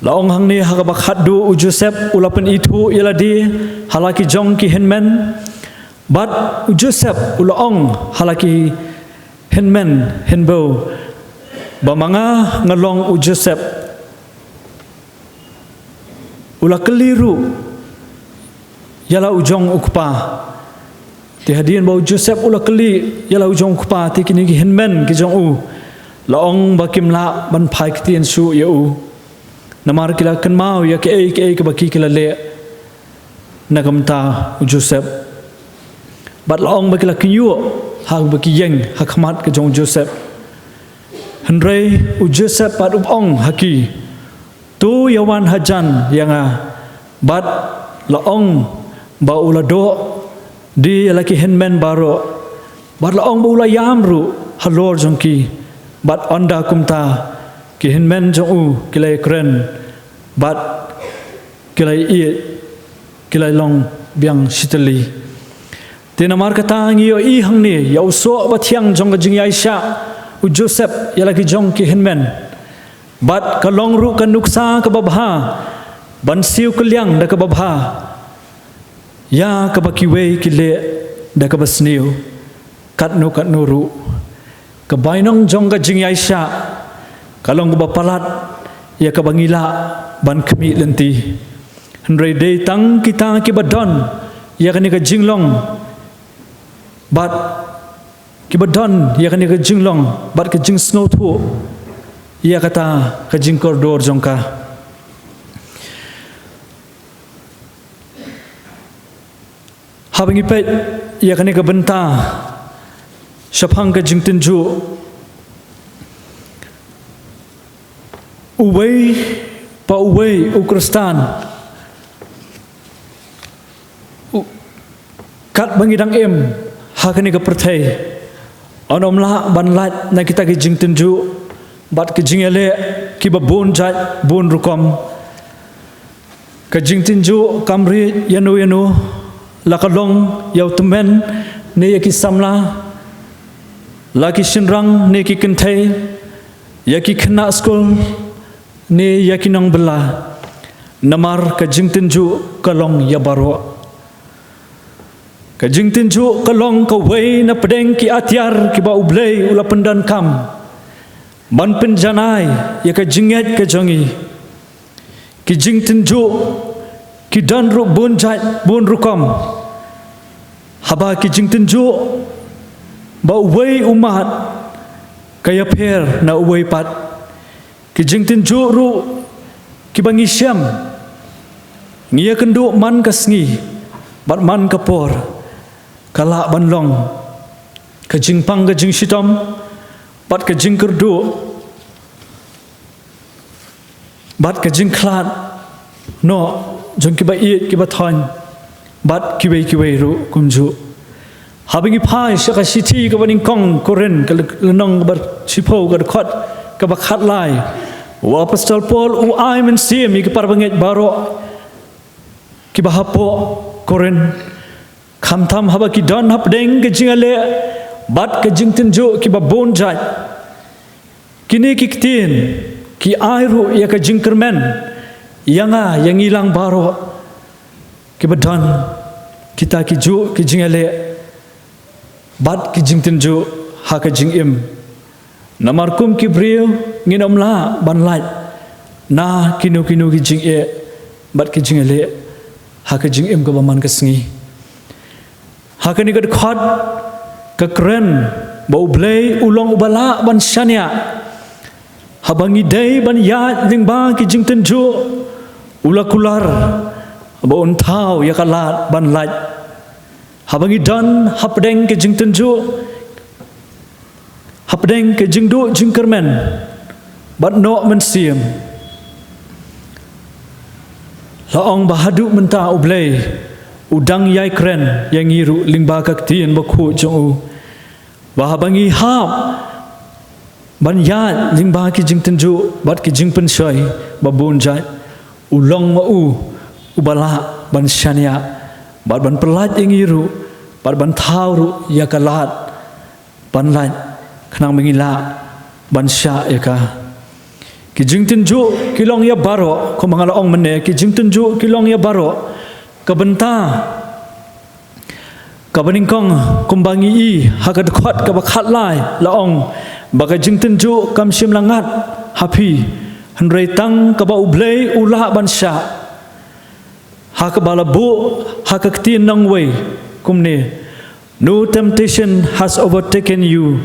La ong hangne ha kaba khatduh u Joseph u la pynithuh ïa lade ha la ki jong ki hynmen. Bad u Joseph u la ong ha la ki hynmen hynbew ba ma nga nga long u Joseph. U la kylli ruh ïa la u jong u kpa. Te hadien ba u Joseph u la kylli ïa la u jong u kpa, te kine ki hynmen ki jong u la ong ba kim lah ban phai ktien shuh ïa u. Namar ki la kynmaw ïa kaei kaei kaba ki, ki la leh na ka bynta u Joseph. Bad la ong ba ki la kynjoh ha kaba ki ïeng ha khmat ka jong u Joseph. Hynrei u Joseph pat u ong ha ki, to ïa wan hajan ïa nga. Bad la ong ba u la doh die ïa la ki hynmen baroh. Bad la ong ba u la ïam ruh halor jong ki. Bad ynda kumta ki hynmen jong u ki la ïakren bad ki la ïeit, ki la long biang shitylli. Te namar kata ngi ïohi hangne ïa u soh ba thiang jong ka jingïaishah u Joseph ïa la ki jong ki hynmen. Bad ka long ruh ka nuksa kaba bha ban siew kylliang da kaba bha ïa kaba kiwei ki leh da kaba sniew. Katno katno ruh, ka bainong jong ka jingïaishah ka long kaba palat ïa kaba ngi lah ban khmih lynti. Hynrei dei tang kita kiba don ïa kane ka jinglong bad kiba don ïa kane ka jinglong bad ka jingsngewthuh ïa kata ka jingkordor jong ka. Haba ngi peit ïa kane ka bynta shaphang ka jingtynjuh, uwei pa uwei u Khristan, u, katba ngi dang im ha kane ka pyrthei, un ym lah ban lait na kita ki jingtynjuh bad ki jingïaleh kiba bun jait bun rukom. Ka jingtynjuh kam rieh ïano ïano, la ka long ïa u tymmen ne ïa ki samla, la ki shynrang ne ki kynthei, ïa ki khynnah skul ne ïa ki nongbylla. Namar ka jingtynjuh ka long ïa baroh. Ka jingtynjuh ka long kawei na pdeng ki atiar kiba U Blei u la pyndonkam ban pynjanai ïa ka jingngeit ka jong ngi. Ki jingtynjuh ki don ruh bun jait bun rukom. Haba ki jingtynjuh ba uwei u mad, ka ïapher na uwei pat. Ki jingtynjuh ruh kiba ngi shem, ngi ïakynduh man ka sngi bad man ka por, ka lah ban long ka jingpang ka jingshitom bad ka jingkyrduh bad ka jingkhlad noh jong kiba ïeit kiba thoiñ bad kiwei kiwei ruh kumjuh. Haba ngi phai sha ka shithi kaba nyngkong Korinth, ka lynnong kaba shiphew, ka dkhot kaba khatlai, u apostol Paul u ai mynsiem ïa ki parabangeit baroh kiba hapoh Korinth. Khamtam haba ki don hapdeng ka jingïaleh bad ka jingtynjuh kiba bun jait, kine ki ktien ki ai ruh ïa ka jingkyrmen ïa nga, ïa ngi lang baroh kiba don kita ki juh ki jingïaleh bad ki jingtynjuh ha ka jingim. Namar kum ki briew ngin ym lah ban lait na kino kino ki jingeh bad ki jingïaleh ha ka jingim kaba man ka sngi. Ha kane ka dkhot ka kren ba U Blei u long uba lah ban shaniah. Haba ngi dei ban ïaid lyngba ki jingtynjuh, u la kular ba un thaw ïa ka lad ban lait. Haba ngi don hapdeng ka jingtynjuh, hapdeng ka jingduh jingkyrmen bad noh mynsiem, la ong ba haduh mynta U Blei u dang ïai kren ïa ngi ruh lyngba ka ktien bakhuid jong u, ba haba ngi hap ban ïaid lyngba ki jingtynjuh bad ki jingpynshoi ba bun jait, u long ma u uba lah ban shaniah bad ban pyllait ïa ngi ruh bad ban thaw ruh ïa ka lad ban lait, khnang ba ngi lah ban shah ïa ka. Ki jingtynjuh ki long ïa baroh, kumba nga la ong mynne, ki jingtynjuh ki long ïa baroh. Ka bynta kaba nyngkong, kumba ngi i ha ka dkhot kaba khatlai, la ong ba ka jingtynjuh kam shym la ngat ha phi, hynrei tang kaba U Blei u lah ban shah. Ha kaba la buh ha ka ktien nongwei kumne: "No temptation has overtaken you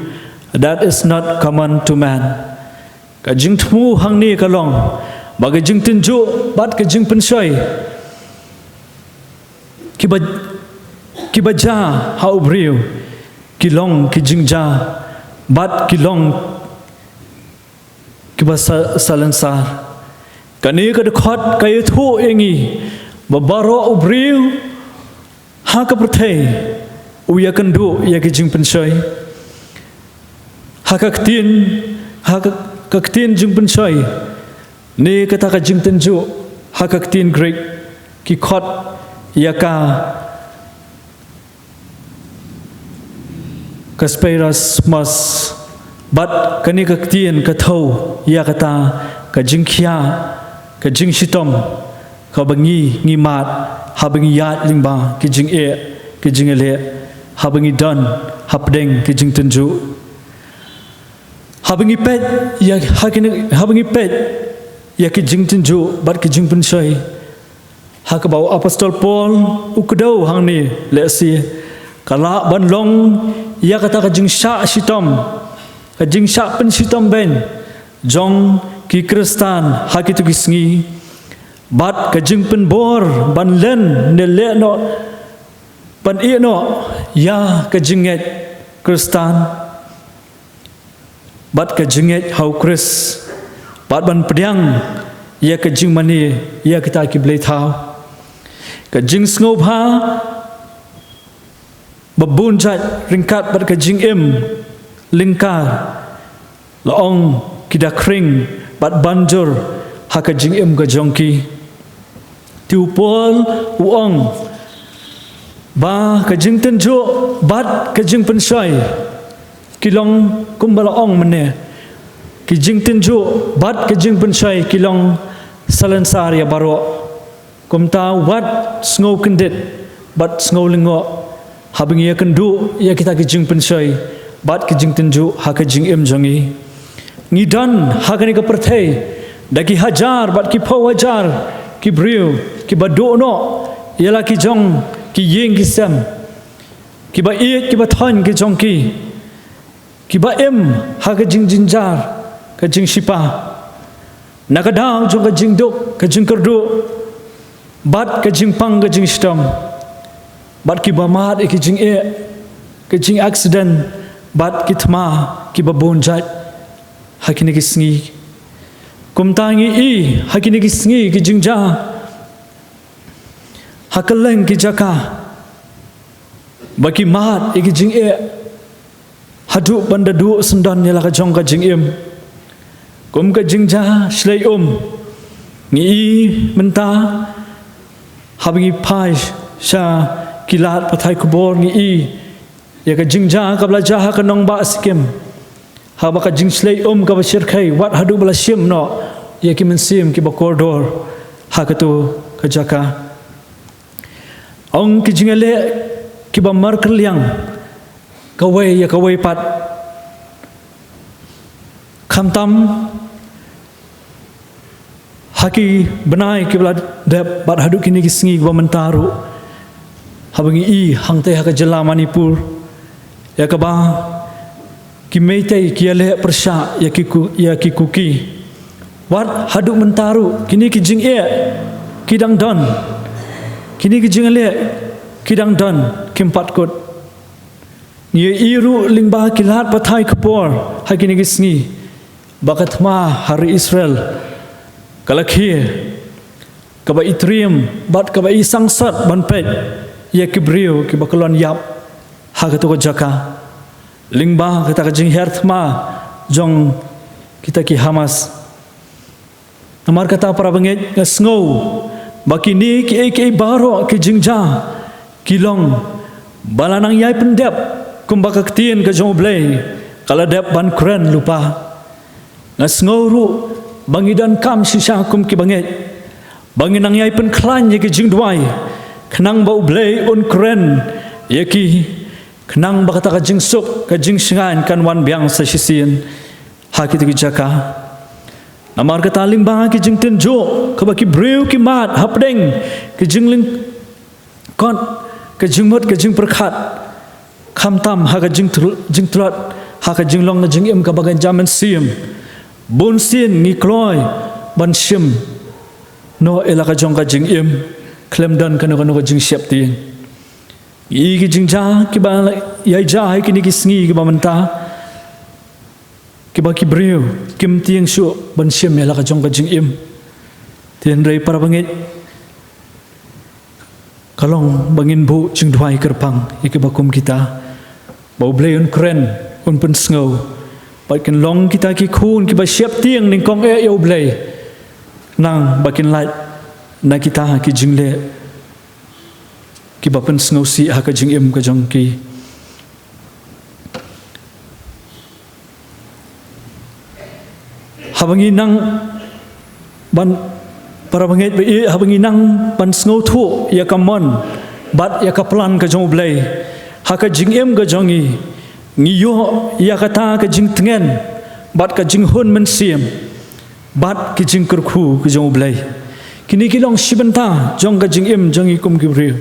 that is not common to man." Ka jingthmu hangne ka long ba ka jingtynjuh bad ka jingpynshoi kiba, kiba jia ha u briew ki long ki jingjia bad ki long kiba sa-, salonsar. Kane ka dkhot ka ïathuh ïa ngi ba baroh u briew ha ka pyrthei u ïakynduh ïa ki jingpynshoi. Ha ka ktien, ha ka, ka ktien jingpynshoi ne kata ka jingtynjuh, ha ka ktien Greek ki khot ïa ka ka speiros mos, bad kane ka ktien ka thew ïa kata ka jingkhia, ka jingshitom kaba ngi, ngi mad haba ngi ïaid lyngba ki jingeh, ki jingïaleh, haba ngi don hapdeng ki jingtynjuh. Haba ngi peit ïa, ha kine, haba ngi peit ïa ki jingtynjuh bad ki jingpynshoi, ha kaba u apostol Paul u kdew hangne, lehse ka lah ban long ïa kata ka jingshah shitom, ka jingshah pynshitom beiñ jong ki Khristan ha kito ki sngi, bad ka jingpynbor ban len ne leh noh, ban ïeh noh ïa ka jingngeit Khristan bad ka jingngeit ha u Khrist, bad ban pdiang ïa ka jingmane ïa kita ki blei thaw. Ka jingsngewbha ba bun jait ryngkat bad ka jingim lyngkar, la ong, ki da khring bad ban jur ha ka jingim ka jong ki. Te u Paul u ong Ba ka jingtynjuh bad ka jingpynshoi ki long kumba la ong mynne. Ki jingtynjuh bad ka jingpynshoi ki long salonsar ïa baroh. Kumta wat sngew kyndit bad sngew lyngngoh haba ngi ïakynduh ïa kita ki jingpynshoi bad ki jingtynjuh ha ka jingim jong ngi. Ngi don ha kane ka pyrthei da ki hajar bad ki phew hajar ki briew kiba duh noh ïa la ki jong ki ïing ki sem, kiba ïeit kiba thoiñ ki jong ki, kiba im ha ka jingjynjar, ka jingshipa, na ka daw jong ka jingduk, ka jingkyrduh bad ka jingpang ka jingshitom, bad kiba mad ïa ki jingeh, ka jingaccident bad ki thma kiba bun jait ha kine ki sngi. Kumta ngi i ha kine ki sngi ki jingjia ha kylleng ki jaka ba ki mad ïa ki jingeh haduh ban da duh syndon ïa la ka jong ka jingim. Kum ka jingjia shlei um, ngi i mynta haba ngi phai sha ki lad pathai khubor, ngi i ïa ka jingjia kaba la jia ha ka nongbah Sikkim, haba ka jingshlei um kaba shyrkhei wat haduh ba la shim noh ïa ki mynsiem kiba kordor ha katu ka jaka. Ong ki jingïaleh kiba markylliang kawei ïa kawei pat, khamtam ha ki bnai kiba la dep bad haduh kine ki sngi kiba mynta ruh, haba ngi i hangtei ha ka jylla Manipur ïa kaba ki Meitei ki ïaleh pyrshah ïa ki Ku-, ïa ki Kuki. Wat haduh mynta ruh kine ki jingeh ki dang don, kine ki jingïaleh ki dang don, kim pat kut. Ngi i ruh lyngba ki lad pathai khubor ha kine ki sngi ba ka thma ha ri Israel ka la khie, kaba i triem bad kaba i sangsot ban peit ïa ki briew kiba kyllon ïap ha katu ka jaka, lyngba kata ka jingher thma jong kita ki Hamas. Namar kata, para bangeit, nga sngew ba kine kiei kiei baroh ki jingjia ki long ba la nang ïai pyndep kumba ka ktien ka jong U Blei ka la dep ban kren lypa. Nga sngew ruh ba ngi donkam shisha kum ki bangeit ba ngin nang ïai pynkhlaiñ ïa ki jingduwai, khnang ba U Blei un kren ïa ki, khnang ba kata ka jingsuk, ka jingshngaiñ kan wan biang sa shisien ha kito ki jaka. Namar kata, lyngba ki jingtynjuh kaba ki briew ki mad hapdeng ki jinglyngkot, ka jingmut, ka jingpyrkhat, khamtam ha ka jingtl-, jingtlot ha ka jinglong ka jingim kaba kynja mynsiem, bunsien ngi kloi ban shim noh ïa la ka jong ka jingim khlem don kano kano ka jingsheptieng. Ngi i ki jingjia kiba ïai jia ha kine ki sngi kiba mynta, kiba ki briew kim tieng shuh ban shim ïa la ka jong ka jingim. Te hynrei, para bangeit, ka long ba ngin buh jingduwai kyrpang ïa kiba kum kita, ba U Blei un kren, un pynsngew, bad kin long kita ki khun kiba sheptieng nyngkong eh ïa U Blei, nang ba kin lait na kita ki jingleh kiba pynsngewsih ha ka jingim ka jong ki. Haba ngi nang ban, para bangeit ba ïeit, haba ngi nang ban sngewthuh ïa ka mon bad ïa ka plan ka jong U Blei ha ka jingim ka jong ngi, ngi ïoh ïa kata ka jingtngen bad ka jinghun mynsiem bad ki jingkyrkhu ki jong U Blei. Kine ki long shi bynta jong ka jingim jong ngi kum ki briew.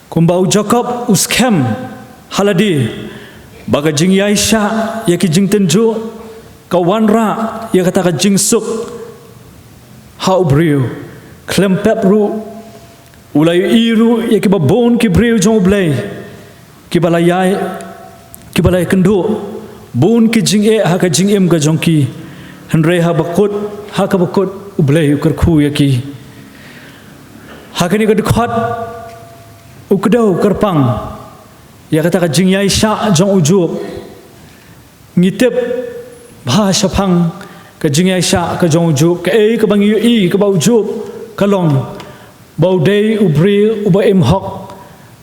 Kumba u Jakob u skhem ha lade ba ka jingïaishah ïa ki jingtynjuh ka wanrah ïa kata ka jingsuk ha u briew. Khlem pep ruh, u la ïohi ruh ïa kiba bun ki briew jong U Blei kiba la ïai, kiba la ïakynduh bun ki jingeh ha ka jingim ka jong ki. Hynrei ha kaba kut, ha kaba kut U Blei u kyrkhu ïa ki. Ha kane ka dkhot u kdew kyrpang ïa kata ka jingïaishah jong u Job. Ngi tip bha shaphang ka jingïaishah ka jong u Job, kaei kaba ngi ïohi kaba u Job ka long ba u dei u briew uba im hok,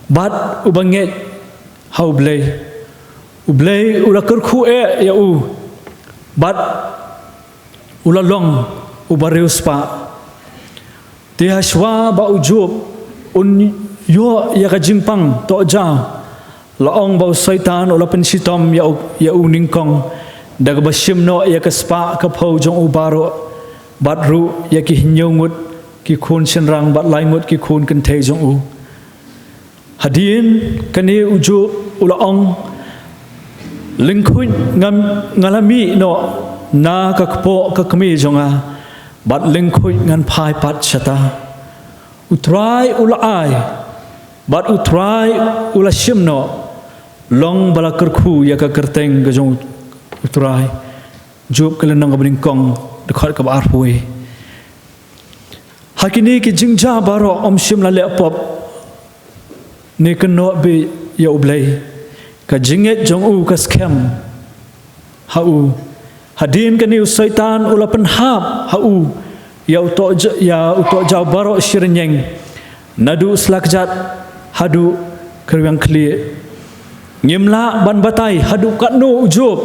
Bad uba ngeit ha U Blei, U Blei u la kyrkhu eh ïa u, bad u la long uba riewspah. Te hashwa ba u Job un ïoh ïa ka jingpang tohjaw, la ong ba u Soitan u la pynshitom ïa u, ïa u nyngkong, da kaba shim noh ïa ka spah ka phew jong u baroh, bad ruh ïa ki hynñiew ngut ki khun shynrang bad lai ngut ki khun kynthei jong u. Hadien kane u Job u la ong, lyngkhuid nga, nga la mih noh na ka kpoh ka kmie jong nga, bad lyngkhuid ngan phai pat shata. U Trai u la ai, bad U Trai u la shim noh, long ba la kyrkhu ïa ka kyrteng ka jong U Trai. Job ka lynnong kaba nyngkong, dkhot kaba arphew. Ha kine ki jingjia baroh ym shym la leh pop ne kynnoh beit ïa U Blei. Ka jingngeit jong u ka skhem ha u. Hadien kane u Soitan u la pynhap ha u ïa u tohj-, ïa u tohjaw baroh shi rynïeng, naduh slakjat haduh ka rwiang khlieh. Ngim lah ban batai haduh katno u Job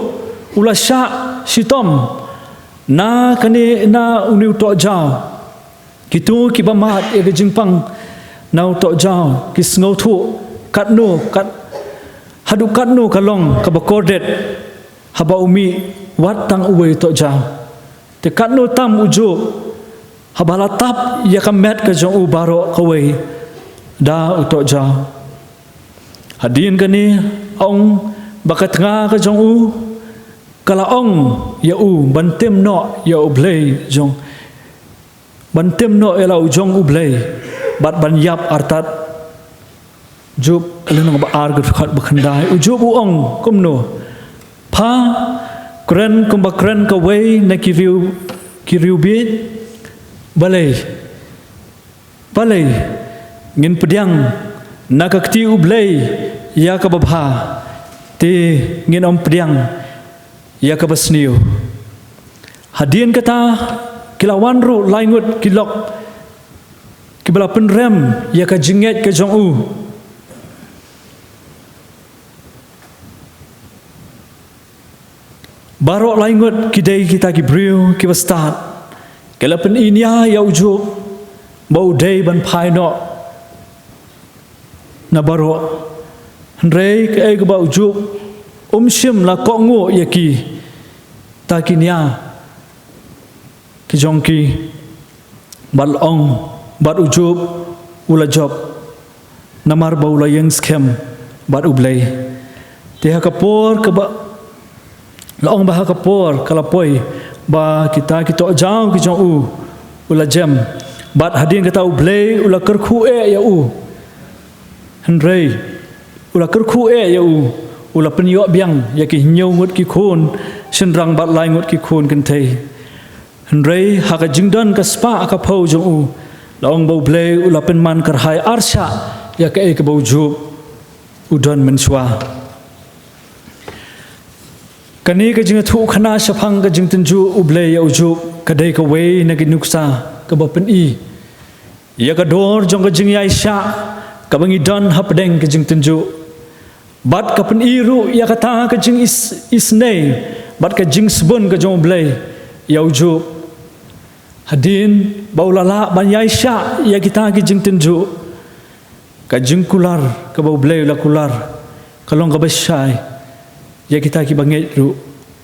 u la shah shitom na kane, na une u tohjaw. Kito kiba mad ïa ka jingpang na u tohjaw ki sngewthuh katno, kat, haduh katno ka long kaba kordit haba u mih wat tang uwei u tohjaw. Te katno tam u Job haba la tap ïa ka met ka jong u baroh kawei da u tohjaw. Hadien kane ong ba ka tnga ka jong u ka la ong ïa u ban tim noh ïa U Blei jong, ban tim noh ïa la u jong U Blei, bad ban ïap artat. Job ka lynnong ba ar, dkhot ba khyndai. U Job u ong kumno? Pha kren kumba kren kawei na ki riew, ki riew bieit? Balei? Balei ngin pdiang na ka kti U Blei ïa kaba bha, te ngin ym pdiang ïa kaba sniew? Hadien kata ki la wan ruh lai ngut ki lok kiba la pynrem ïa ka jingngeit ka jong u. Baroh lai ngut ki dei kita ki briew kiba stad. Ki la pyniaid ïa u Job ba u dei ban phai noh na baroh. Hynrei kaei kaba u Job um shym la kohnguh ïa kita ki nia ki jong ki. Bad la ong, bad u Job u la jop, namar ba u la ïeng skhem bad U Blei. Te ha ka por kaba, la ong ba ha ka por ka la poi ba kita ki tohjaw ki jong u u la jem, bad hadien kata U Blei u la kyrkhu eh ïa u. Hynrei u la kyrkhu eh ïa u, u la pynïoh biang ïa ki hynñiew ngut ki khun shynrang bad lai ngut ki khun kynthei. Hynrei ha ka jingdon ka spah ka phew jong u, la ong ba U Blei u la pynman kyrhai arshah ïa kaei kaba u Job u don mynshuwa. Kane ka jingïathuhkhana shaphang ka jingtynjuh U Blei ïa u Job ka dei kawei na ki nuksa kaba pyni ïa ka dor jong ka jingïaishah kaba ngi don hapdeng ka jingtynjuh. Bad ka pyni ruh ïa kata ka jingisynei bad ka jingsbun ka jong U Blei ïa u Job. Hadien ba u la lah ban ïaishah ïa kita ki jingtynjuh, ka jingkular kaba U Blei u la kular ka long kaba shai ïa kita kiba ngeit ruh.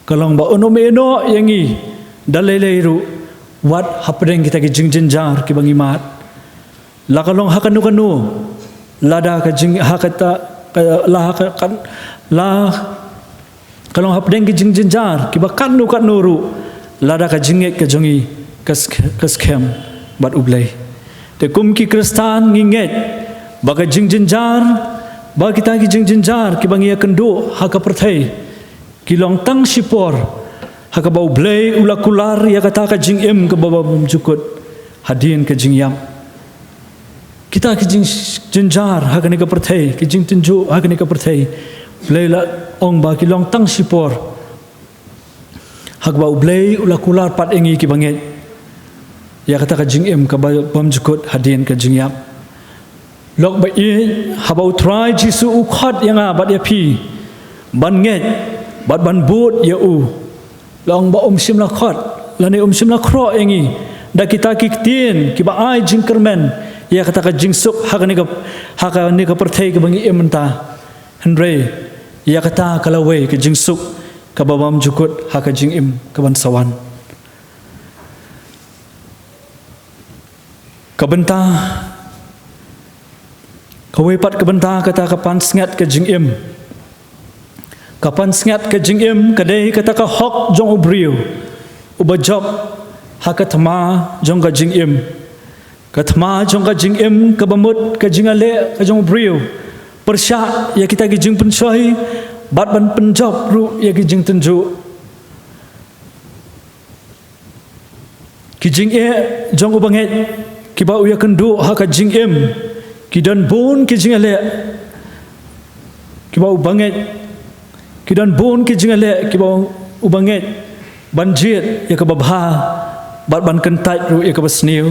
Ka long ba un ym ïehnoh ïa ngi da lei lei ruh, wat hapdeng kita ki jingjynjar kiba ngi mad. La ka long ha kano kano, lada ka jing, ha kata, ka, la ha ka, ka, la ka long hapdeng ki jingjynjar kiba katno katno ruh, lada ka jingngeit ka jong ngi ka sk-, ka skhem bad U Blei. Te kum ki Khristan ngi ngeit ba ka jingjynjar, ba kita ki jingjynjar kiba ngi ïakynduh ha ka pyrthei ki long tang shipor ha kaba U Blei u la kular ïa kata ka jingim kaba bymjukut hadien ka jingïap. Kita ki jingjynjar ha kane ka pyrthei, ki jingtynjuh ha kane ka pyrthei, U Blei u la ong ba ki long tang shipor ha kaba U Blei u la kular pat ïa ngi kiba ngeit ïa kata ka jingim kaba bymjukut hadien ka jingïap. Lok ba ïeit, haba u Trai Jisu u khot ïa nga bad ïa phi ban ngeit bad ban bud ïa u. Long ba um shym la khot lane um shym la khroh ïa ngi da kita ki ktien kiba ai jingkyrmen ïa kata ka jingsuk ha kane ka, ha kane ka pyrthei kaba ngi im mynta. Hynrei ïa kata ka lawei ka jingsuk kaba bymjukut ha ka jingim kaban sa wan. Ka bynta, kawei pat ka bynta kata ka pansngiat ka jingim. Ka pansngiat ka jingim ka dei kata ka hok jong u briew uba jop ha ka thma jong ka jingim. Ka thma jong ka jingim kaba mut ka jingïaleh ka jong u briew pyrshah ïa kita ki jingpynshoi bad ban pynjop ruh ïa ki jingtynjuh. Ki jingeh jong u bangeit kiba u ïakynduh ha ka jingim ki don bun ki jingïaleh kiba u bangeit, ki don bun ki jingïaleh kiba u bangeit ban jied ïa kaba bha bad ban kyntait ruh ïa kaba sniew.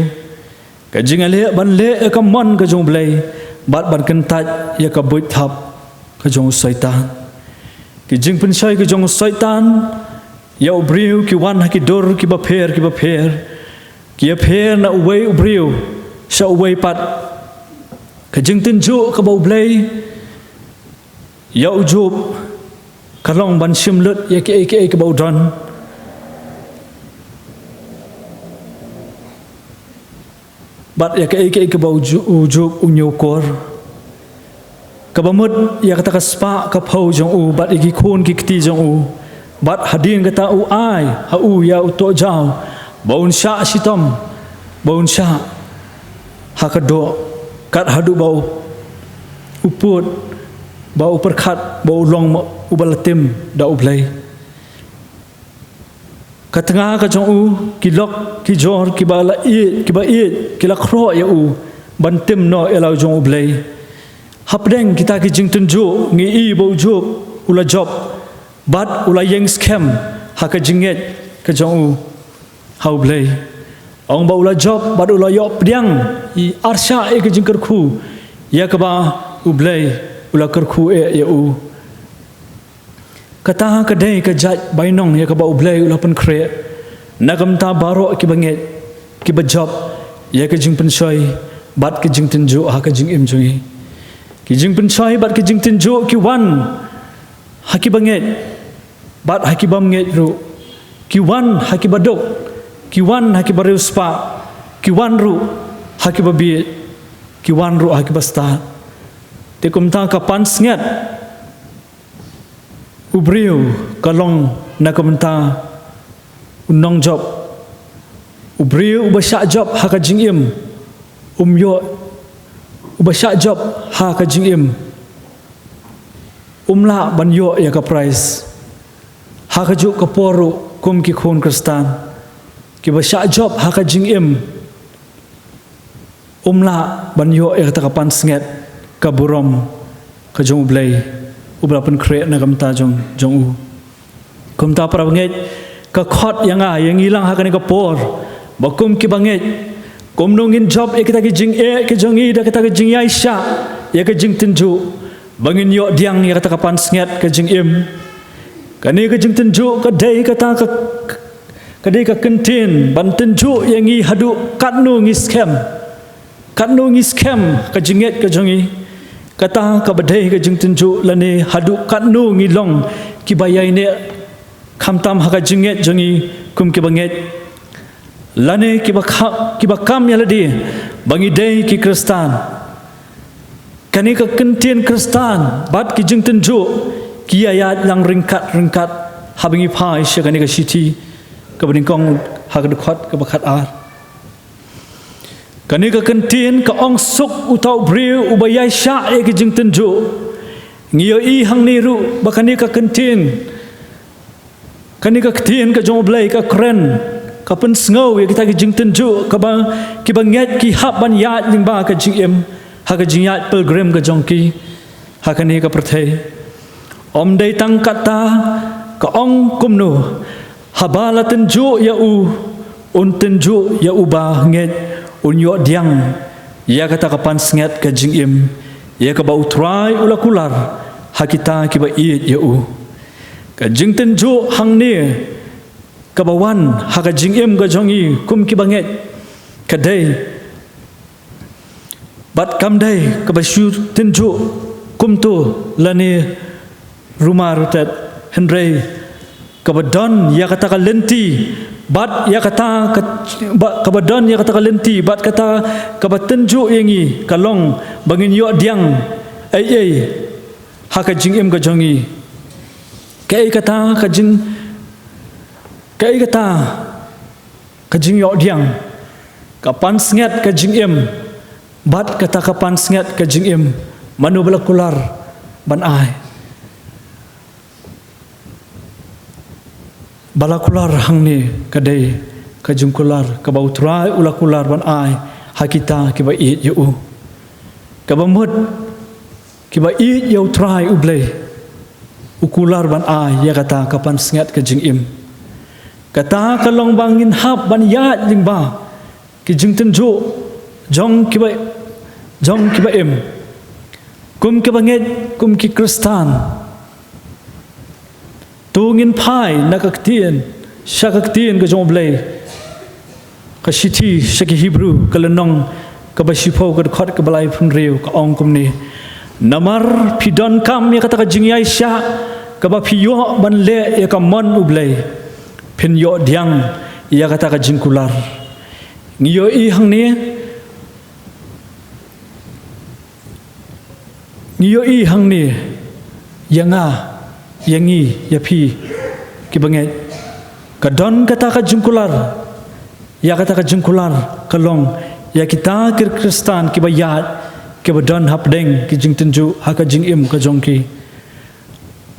Ka jingïaleh ban leh ïa ka mon ka jong u Blei bad ban kyntait ïa ka buit thap ka jong u Soitan. Ki jingpynshoi ka jong u Soitan ïa u briew ki wan ha ki dur kiba pher kiba pher, ki ïapher na uwei u briew sha uwei pat. Ka jingtynjuh kaba u Blei ïa u Job ka long ban shim lut ïa kiei kiei kaba u don bad ïa kiei kiei kaba u Job u ñiewkor. Kaba mut ïa kata ka spah ka phew jong u bad ïa ki khun ki kti jong u. Bad hadien kata u ai ha u ïa u tohjaw ba un shah shitom, ba un shah ha ka doh, kat haduh ba u, u pud, ba u pyrkhat ba u long uba la tim da u Blei. Ka tnga ka jong u, ki lok ki jor kiba la ïeit, kiba ïeit ki la khroh ïa u ban tim noh ïa la u jong u Blei. Hapdeng kita ki jingtynjuh ngi i ba u Job u la jop bad u la ïeng skhem ha ka jingngeit ka jong u ha u Blei. Ong ba u la jop bad u la ïoh pdiang i arshah ïa ka jingkyrkhu ïa kaba u Blei u la kyrkhu eh ïa u. Kata ka dei ka jait bainong ïa kaba u Blei u la pynkhreh na ka bynta baroh kiba ngeit, kiba jop ïa ka jingpynshoi bad ka jingtynjuh ha ka jingim jong ngi. Ki jingpynshoi bad ki jingtynjuh ki wan ha kiba ngeit bad ha kibym ngeit ruh, ki wan ha kiba duk, ki wan ha kiba riewspah, ki wan ruh ha kiba bieit, ki wan ruh ha kiba stad. Te kumta ka pansngiat u briew ka long na ka bynta u nongjop. U briew uba shah jop ha ka jingim um ïoh, uba shah jop ha ka jingim um lah ban ïoh ïa ka prize. Ha kajuh ka por ruh kum ki khun Khristan kiba shah jop ha ka jingim um lah ban ïoh ïa kata ka pansngiat ka burom ka jong u Blei uba la pynkhreh na ka bynta jong, jong u. Kumta para bangeit, ka khot ïa nga ïa ngi lang ha kane ka por ba kum kiba ngeit, kumno ngin jop ïa kita ki jingeh ki jong ngi da kata ki jingïaishah ïa ka jingtynjuh ba ngin ïoh pdiang ïa kata ka pansngiat ka jingim. Kane ka jingtynjuh ka dei kata ka, ka dei ka kyntien ban tynjuh ïa ngi haduh katno ngi skhem, katno ngi skhem ka jingngeit ka jong ngi. Kata kaba dei ka jingtynjuh lane haduh katno ngi long kiba ïaineh khamtam ha ka jingngeit jong ngi kum kiba ngeit lane kiba kha, kiba kam ïa lade ba ngi dei ki Khristan. Kane ka kyntien Khristan bad ki jingtynjuh ki ïaid lang ryngkat ryngkat haba ngi phai sha kane ka shithi kaba nyngkong ha ka dkhot kaba khat ar. Kane ka kyntien ka ong suk uta u briew uba ïaishah ïa ki jingtynjuh. Ngi ïohi hangne ruh ba kane ka kyntien, kane ka ktien ka jong u Blei ka kren, ka pynsngew ïa kita ki jingtynjuh kaba kiba ngeit ki hap ban ïaid lyngba ka jingim ha ka jingïaid pilgrim ka jong ki ha kane ka pyrthei. Ym dei tang katta, ka ong kumno, haba la tynjuh ïa u, un tynjuh ïa uba ngeit, un ïoh pdiang ïa kata ka pansngiat ka jingim, ïa kaba U Trai u la kular ha kita kiba ïeit ïa u. Ka jingtynjuh hangne kaba wan ha ka jingim ka jong ngi kum kiba ngeit ka dei, bad kam dei kaba shu tynjuh kumto lane ruma rutet, hynrei kaba don ïa kata ka lynti bad ïa kata ka, ba, kaba don ïa kata ka lynti bad kata kaba tynjuh ïa ngi ka long ba ngin ïoh diang ei ei ha ka jingim ka jong ngi. Kaei kata ka jing, kaei kata ka jingïoh diang, ka pansngiat ka jingim, bad kata ka pansngiat ka jingim, mano ba la kular ban ai? Ba la kular hangne ka dei ka jingkular kaba U Trai u la kular ban ai ha kita kiba ïeit ïa u. Kaba mut kiba ïeit ïa U Trai U Blei, u kular ban ai ïa kata ka pansngiat ka jingim. Kata ka long ba ngin hap ban ïaid lyngba ki jingtynjuh jong kiba, jong kiba im. Kum kiba ngeit, kum ki Khristan, to ngin phai na ka ktien, sha ka ktien ka jong U Blei. Ka shithi sha ki Hebru ka lynnong kaba shiphew, ka dkhot kaba laiphew hynriew, ka ong kumne: Namar phi donkam ïa kata ka jingïaishah kaba phi ïoh ban leh ïa ka mon U Blei, phin ïoh diang ïa kata ka jingkular. Ngi ïohi hangne, ngi ïohi hangne ïa nga, ïa ngi, ïa phi kiba ngeit, ka don kata ka jingkular. Ïa kata ka jingkular ka long ïa kita ki Khristan kiba ïaid, kiba don hapdeng ki jingtynjuh ha ka jingim ka jong ki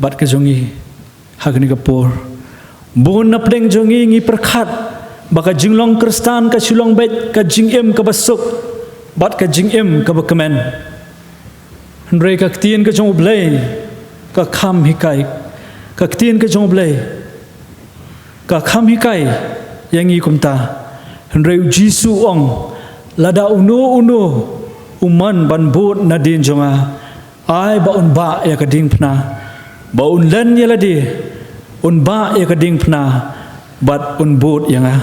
bad ka jong ngi ha kane ka por. Bun napdeng jong ngi ngi pyrkhat ba ka jinglong Khristan ka shu long beit ka jingim kaba suk bad ka jingim kaba kmen. Hynrei ka ktien ka jong U Blei ka kham hikai, ka ktien ka jong U Blei ka kham hikai ïa ngi kumta. Hynrei U Jisu u ong, lada uno uno u mon ban bud nadien jong nga, ai ba un bah ïa ka diengphna, ba un len ïa lade, un bah ïa ka diengphna bad un bud ïa nga.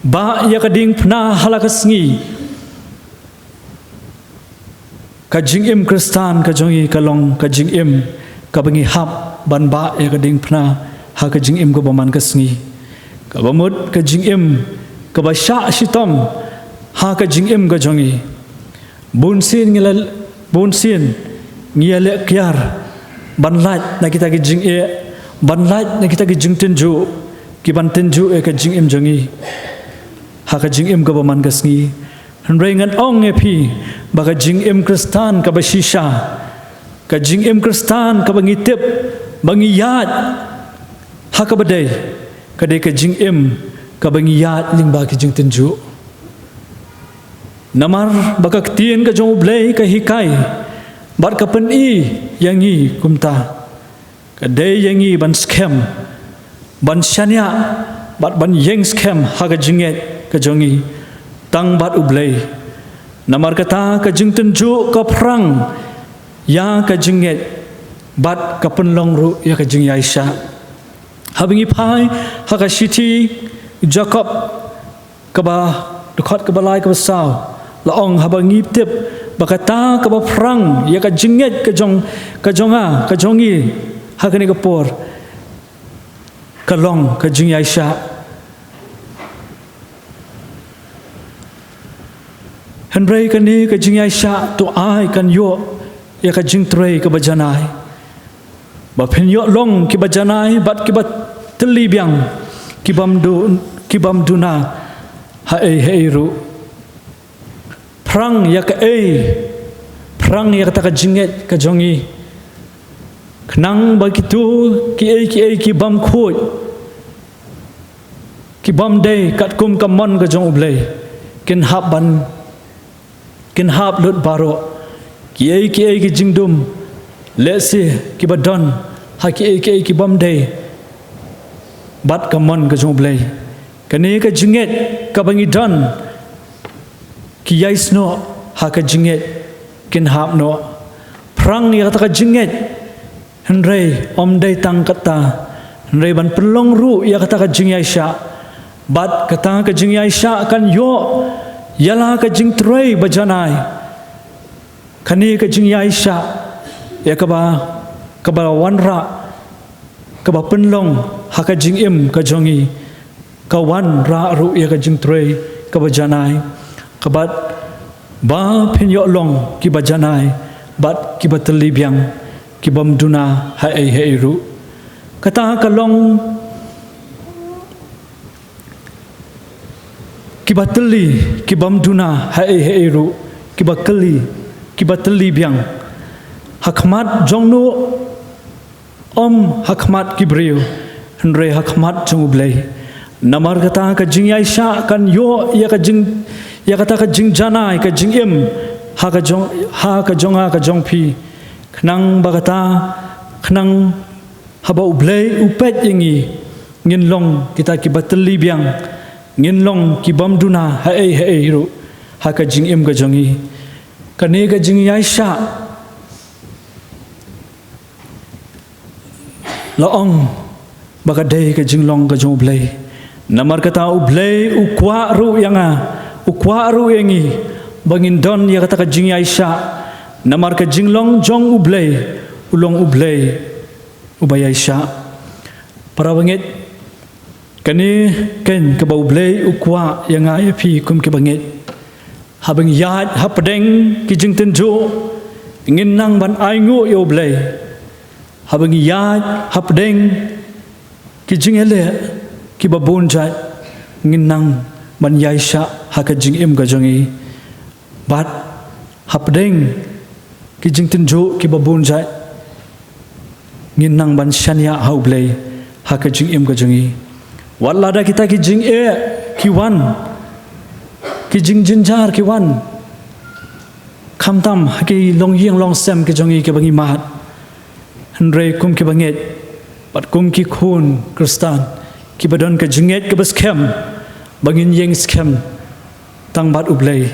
Bah ïa ka diengphna ha la ka sngi. Ka jingim Khristan ka jong ngi ka long ka jingim kaba ngi hap ban bah ïa ka diengphna ha ka jingim kaba man ka sngi. Kaba mut ka jingim kaba shah shitom ha ka jingim ka jong ngi. Bun sien ngi la, bun sien ngi ïaleh kiar ban lait na kita ki jingeh, ban lait na kita ki jingtynjuh, ki ban tynjuh ïa ka jingim jong ngi ha ka jingim kaba man ka sngi. Hynrei ngan ong ïa phi ba ka jingim Khristan kaba shisha, ka jingim Khristan kaba ngi tip ba ngi ïaid ha kaba dei, ka dei ka jingim kaba ngi ïaid lyngba ki jingtynjuh. Namar ba ka ktien ka jong U Blei ka hikai bad ka pyni ïa ngi kumta. Ka dei ïa ngi ban skhem, ban shaniah bad ban ïeng skhem ha ka jingngeit ka jong ngi tang bad U Blei. Namar kata ka jingtynjuh ka phrang ïa ka jingngeit bad ka pynlong ruh ïa ka jingïaishah. Haba ngi phai ha ka shithi Jakob kaba, dkhot kaba lai kaba saw, la ong, haba ngi tip ba kata kaba phrang ïa ka jingngeit ka jong, ka jong nga, ka jong ngi ha kane ka por ka long ka jingïaishah. Hynrei kane ka jingïaishah to ai kan ïoh ïa ka jingtrei kaba janai, ba phin ïoh long kiba janai bad kiba tylli biang, kibym du, kibym duna ha ei ha ei ruh. Phrang ïa kaei? Phrang ïa kata ka jingngeit ka jong ngi, khnang ba kito kiei kiei kibym khuid, kibym dei katkum ka mon ka jong U Blei, kin hap ban, kin hap lut baroh. Kiei kiei ki jingdum lehse kiba don ha kiei kiei kibym dei bad ka mon ka jong U Blei. Kane ka jingngeit kaba ngi don ki ïai snoh ha ka jingngeit kin hap noh. Pyrshang ïa kata ka jingngeit, hynrei ym dei tang kata, hynrei ban pynlong ruh ïa kata ka jingïaishah. Bad kata ka jingïaishah kan ïoh ïa la ka jingtrei ba janai. Kane ka jingïaishah ïa kaba, kaba wanrah, kaba pynlong ha ka jingim ka jong ngi, ka wanrah ruh ïa ka jingtrei kaba janai, kaba ba phin ïoh long kiba janai bad kiba tylli biang, kibym duna ha ei ha ei ruh. Kata ka long kiba tylli, kibym duna ha ei ha ei ruh, kiba kylli, kiba tylli biang. Ha khmat jong no, ym ha khmat ki briew, hynrei ha khmat jong U Blei. Namar kata ka jingïaishah kan ïoh ïa ka jing, ïa kata ka jingjanai ka jingim ha ka jong, ha ka jong nga ka jong phi. Khnang ba kata, khnang haba U Blei u peit ïa ngi, ngin long kita kiba tylli biang, ngin long kibym duna ha ei ha ei ruh ha ka jingim ka jong ngi. Kane ka jingïaishah la ong ba ka dei ka jinglong ka jong U Blei. Namar kata U Blei u kwah ruh ïa nga, u kwah ruh ïa ngi, ba ngin don ïa kata ka jingïaishah. Namar ka jinglong jong U Blei, u long U Blei uba ïaishah. Para bangeit, kane keiñ kaba U Blei u kwah ïa nga ïa phi kum ki bangeit. Haba ngi ïaid hapdeng ki jingtynjuh, ngin nang ban ainguh ïa U Blei. Haba ngi ïaid hapdeng ki jingïaleh kiba bun jait, ngin nang ban ïaishah ha ka jingim ka jong ngi. Bad hapdeng ki jingtynjuh kiba bun jait, ngin nang ban shaniah ha U Blei ha ka jingim ka jong ngi. Wat lada kita ki jingeh ki wan, ki jingjynjar ki wan, khamtam ha ki longïing longsem ki jong ngi kiba ngi mad. Hynrei kum ki bangeit bad kum ki khun Khristan kiba don ka jingngeit kaba skhem, ba ngin ïeng skhem tang bad U Blei,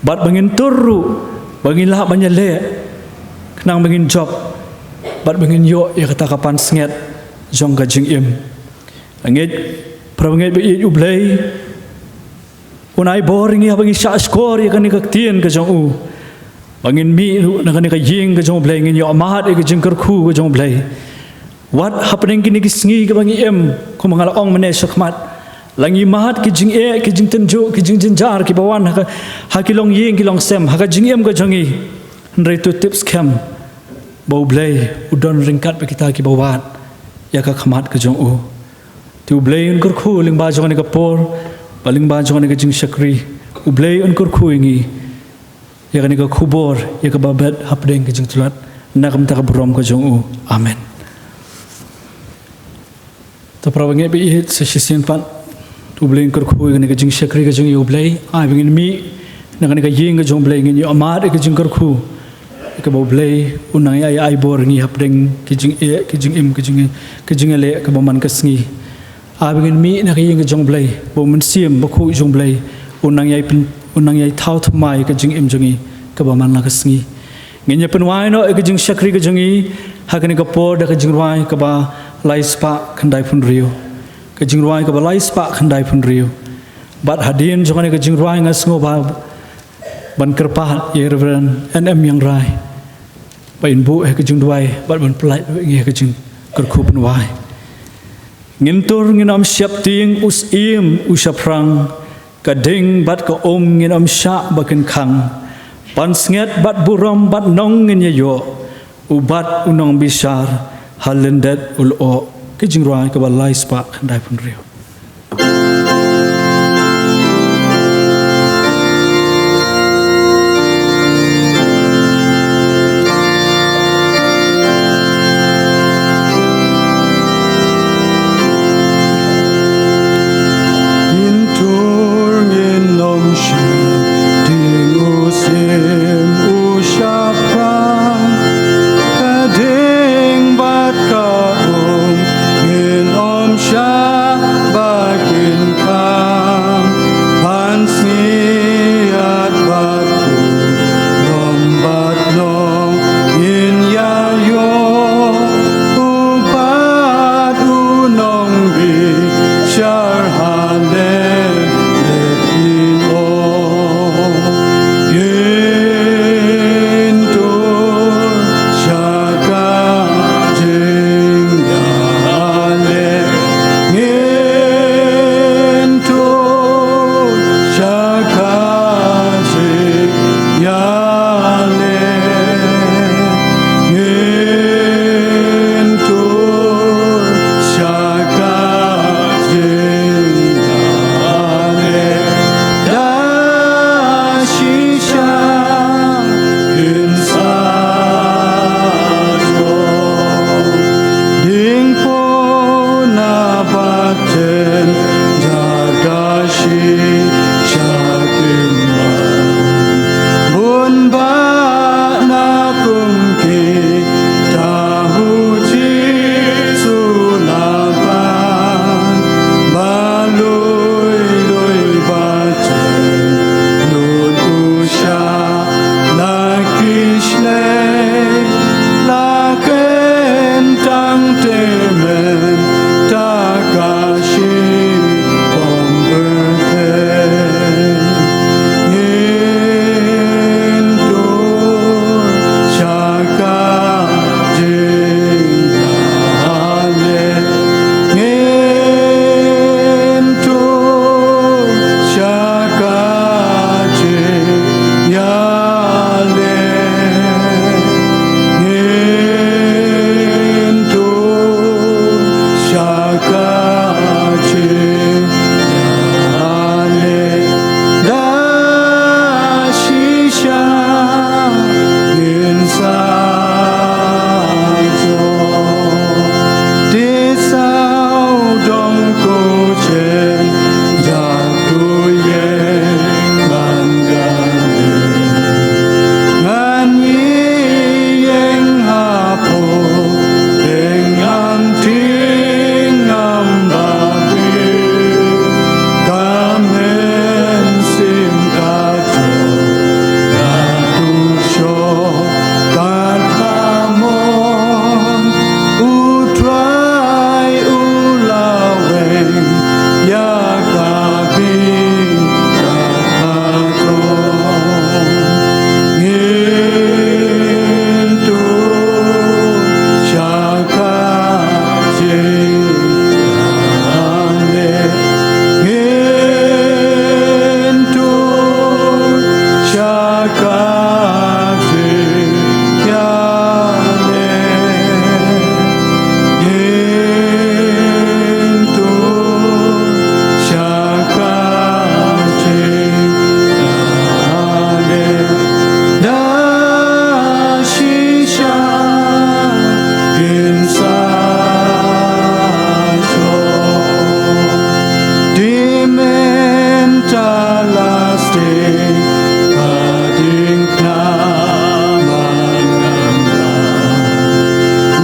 bad ba ngin tur ruh ba ngin lah ban ïaleh, khnang ba ngin jop bad ba ngin ïoh ïa kata ka pansngiat jong ka jingim. Bangeit, para bangeit ba ïeit, U Blei un ai bor ïa ngi haba ngi shah shkor ïa kane ka ktien ka jong u, ba ngin mih ruh na kane ka ïing ka jong U Blei, ngin ïoh mad ïa ka jingkyrkhu ka jong U Blei. Wat hapdeng kine ki sngi kiba ngi im, kum nga la ong mynne shakhmat, la ngi mad ki jingeh, ki jingtynjuh, ki jingjynjar kiba wan ha ka, ha ki longïing ki longsem ha ka jingim ka jong ngi. Hynrei to tip skhem ba U Blei u don ryngkat bad kita kiba wad ïa ka khmat ka jong u. Te U Blei un kyrkhu lyngba jong kane ka por, bad lyngba jong kane ka jingshakri. U Blei un kyrkhu ïa ngi ïa kane ka khubor, ïa kaba bet hapdeng ka jingtlot, na ka bynta ka burom ka jong u. Amen. To para bangeit ba ïeit, sa shisien pat, to U Blei un kyrkhu ïa kane ka jingshakri ka jong ngi, U Blei. Ai ba ngin mih na kane ka ïing ka jong U Blei, ngin ïoh mad ïa ka jingkyrkhu, ïa kaba U Blei un nang ai, ai bor ïa ngi hapdeng ki jingeh, ki jingim, ki jing, ki jingïaleh kaba man ka sngi. Ai ba ngin mih na ka ïing ka jong U Blei, ba U Mynsiem Bakhuid jong U Blei un nang ïai pyn, un nang ïai thaw thymmai ïa ka jingim jong ngi kaba man la ka sngi. Ngin ïa pynwai noh ïa ka jingshakri ka jong ngi ha kane ka por da ka jingrwai kaba lai spah khyndai phew hynriew. Ka jingrwai kaba lai spah khyndai phew hynriew. Bad hadien jong kane ka jingrwai nga sngew ba ban kyrpad ïa Reverend N M Iangrai ba in buh ïa ka jingduwai bad ban pyllait ïa ngi ha ka jingkyrkhu pynwai. Ngin tur ngin ym sheptieng, u syiem u shaphrang, ka ding bad ka um ngin ym shah ba kin khang. Pansngiat bad burom bad nong ngin ïa ïoh, u bat u nongbishar ha lyndet u lyoh. Ka jingrwai kaba lai spah khyndai phew hynriew. Ngin tur ngin ym sheptieng, u syiem u shaphrang, ka ding bad ka um ngin ym shah Shar ha leh leh in o. Ngin tur sha ka jingïaleh. Ngin tur sha ka jingïaleh. Ngin tur sha ka jingïaleh. Da shisha ngin sa jong. Ding po na ba ten da ka shisha kin man. Bun ba na kum ki ta hu Jisu la ban. Ba lui lui ba chen lut u sha la ki shlei la ken tang te men ta ka shi pom pyrthei. Ngin tur sha ka jingïaleh. Ngin tur sha ka jingïaleh. Ngin tur sha ka jingïaleh. Da shisha ngin sa jong. Te saw dong ko chen ja tu ïeng ban ga ni. Ngan ïeng hapoh teng am ting am ba bi. Ka mynsiem ka jong ka tu sho ka thamon. U Trai u la weng ïa ka bynta ka jong. Ngin tur sha ka jingïaleh. Ngin tur sha ka jingïaleh. Ngin tur sha ka jingïaleh. Da shisha ngin sa jong. Te mynta la sdang ka ding khnang ba ngan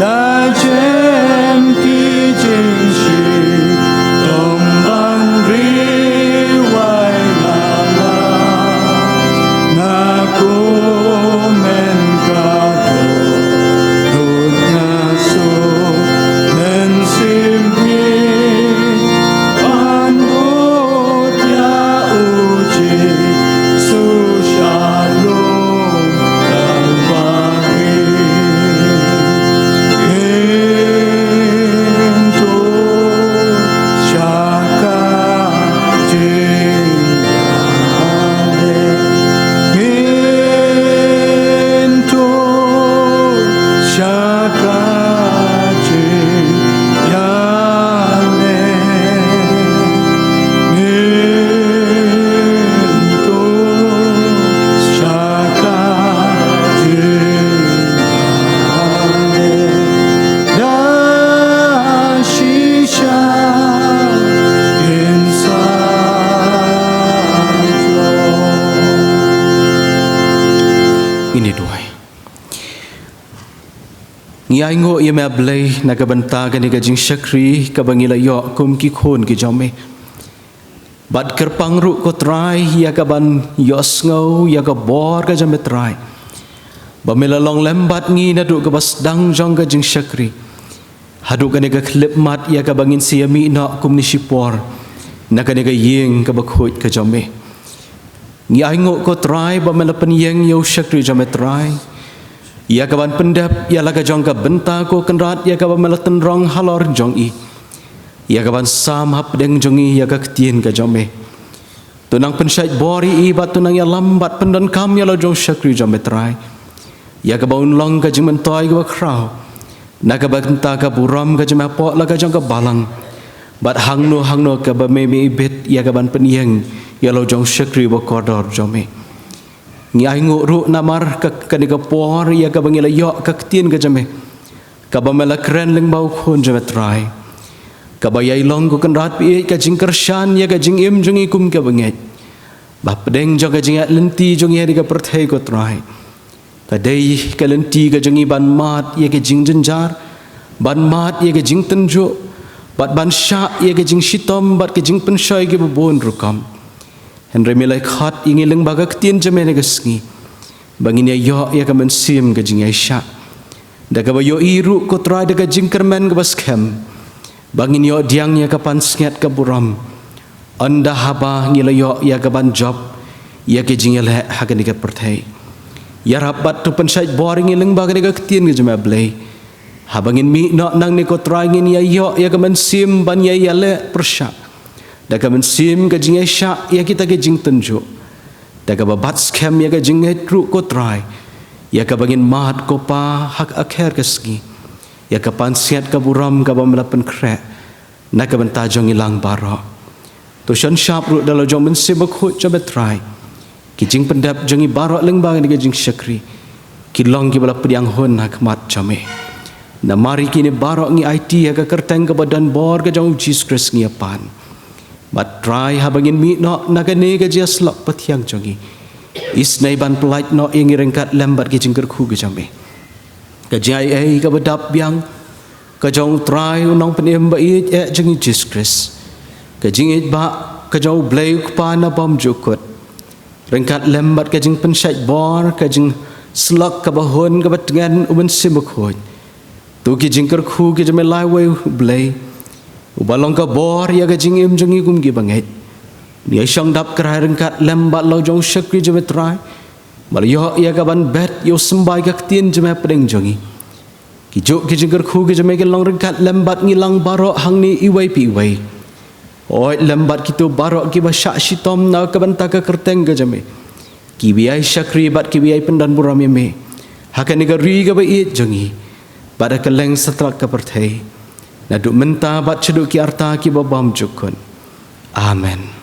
la jem ki jingshitom ban ri wai la la. Nga kumne ka dor dor nga suk mynsiem hi ban bud ïa u Jisu sha lum Kalbari. Ngin tur sha ka jingïaleh. Ngin tur sha ka jingïaleh. Ngin tur sha ka jingïaleh. Da shisha ngin sa jong. Ngin ïa duwai. Ngi ainguh ïa me A Blei na ka bynta kane ka jingshakri kaba ngi la ïoh kum ki khun ki jong me. Bad kyrpang ruh ko Trai ïa kaban ïohsngew ïa ka bor ka jong me Trai, ba me la long lem bad ngi naduh kaba sdang jong ka jingshakri. Haduh kane ka khyllipmat ïa kaba ngin sa ïamih noh kumne shipor na kane ka ïing kaba khuid ka jong me, ngi ainguh ko Trai ba me la pynïeng ïa u shakri jong me Trai ïa kaban pyndep ïa la ka jong ka bynta ko Kynrad ïa kaba me la tynrong halor jong i, ïa kaban sam hapdeng jong i ïa ka ktien ka jong me. To nang pynshait bor ïa i bad to nang ïalam bad pyndonkam ïa la jong u shakri jong me Trai, ïa kaba un long ka jingmyntoi kaba khraw na ka bynta ka burom ka jong me hapoh la ka jong ka balang, bad hangno hangno kaba me me ibit ïa kaban pynïeng ïa la jong u shakri ba kordor jong me. Ngi ainguh ruh namar ka kane ka por ïa kaba ngi la ïoh ka ktien ka jong me kaba me la kren lyngba u Khun jong me Trai, kaba ïai long ko Kynrad ba ïeit ka jingkyrshan ïa ka jingim jong i kum kaba ngeit. Ba hapdeng jong ka jingïaid lynti jong i ha kane ka pyrthei ko Trai, ka dei ka lynti ka jong i ban mad ïa ka jingjynjar, ban mad ïa ka jingtynjuh, bad ban shah ïa ka jingshitom bad ka jingpynshoi kiba bun rukom. Hynrei me la khot ïa ngi lyngba ka ktien jong me ha kane ka sngi ba ngin ïa ïoh ïa ka mynsiem ka jingïaishah, da kaba ïohi ruh ko Trai da ka jingkyrmen kaba skhem ba ngin ïoh pdiang ïa ka pansngiat ka burom, ynda haba ngi la ïoh ïa kaban jop ïa ka jingïaleh ha kane ka pyrthei. Ïarap bad to pynshait bor ïa ngi lyngba kane ka ktien ka jong me Blei, haba ngin mih noh nangne ko Trai ngin ïa ïoh ïa ka mynsiem ban ïa ïaleh pyrshah da ka mynsiem ka jingïaishah ïa kita ki jingtynjuh, da kaba bat skhem ïa ka jingngeit ruh ko Trai ïa kaba ngin mad ko Pa ha ka kher ka sngi ïa ka pansngiat ka burom kaba me la pynkhreh na ka bynta jong ngi lang baroh. To shon shap ruh da la jong u Mynsiem Bakhuid jong me Trai, ki jingpyndep jong ngi baroh lyngba kane ka jingshakri ki long kiba la pdiang hun ha khmat jong me. Namar ïa kine baroh ngi aiti ha ka kyrteng kaba don bor ka jong u Jisu Khrist ngi ïa pan. Bad Trai haba ngin mih noh na kane ka jingïasyllok pathiang jong ngi, isynei ban pyllait noh ïa ngi ryngkat lem bad ka jingkyrkhu ka jong me. Ka jingaiei kaba dap biang ka jong u Trai u Nongpynim ba ïeit eh jong ngi Jisu Khrist, ka jingïeit ba ka jong u Blei u Kpa na bymjukut, ryngkat lem bad ka jingpynshait bor, ka jingïasyllok kaba hun kaba tngen u Mynsiem Bakhuid. To ki jingkyrkhu ki jong me Laiwei Blei, uba long ka bor ïa ka jingim jong ngi kum kiba ngeit, ngi ïa shong dap kyrhai ryngkat lem bad la jong u shakri jong me Trai ba la ïoh ïa kaban bet ïa u symbai ka ktien jong me hapdeng jong ngi. Ki juk ki jingkyrkhu ki jong me ki long ryngkat lem bad ngi lang baroh hangne iwei pa iwei. Oi lem bad kito baroh kiba shah shitom na ka bynta ka kyrteng ka jong me, kiba ïai shakri bad kiba ïai pyndonburom ïa me ha kane ka ri kaba ïeit jong ngi bad ha kylleng satlak ka pyrthei, naduh mynta bad shaduh ki arta kiba bymjukut. Amen.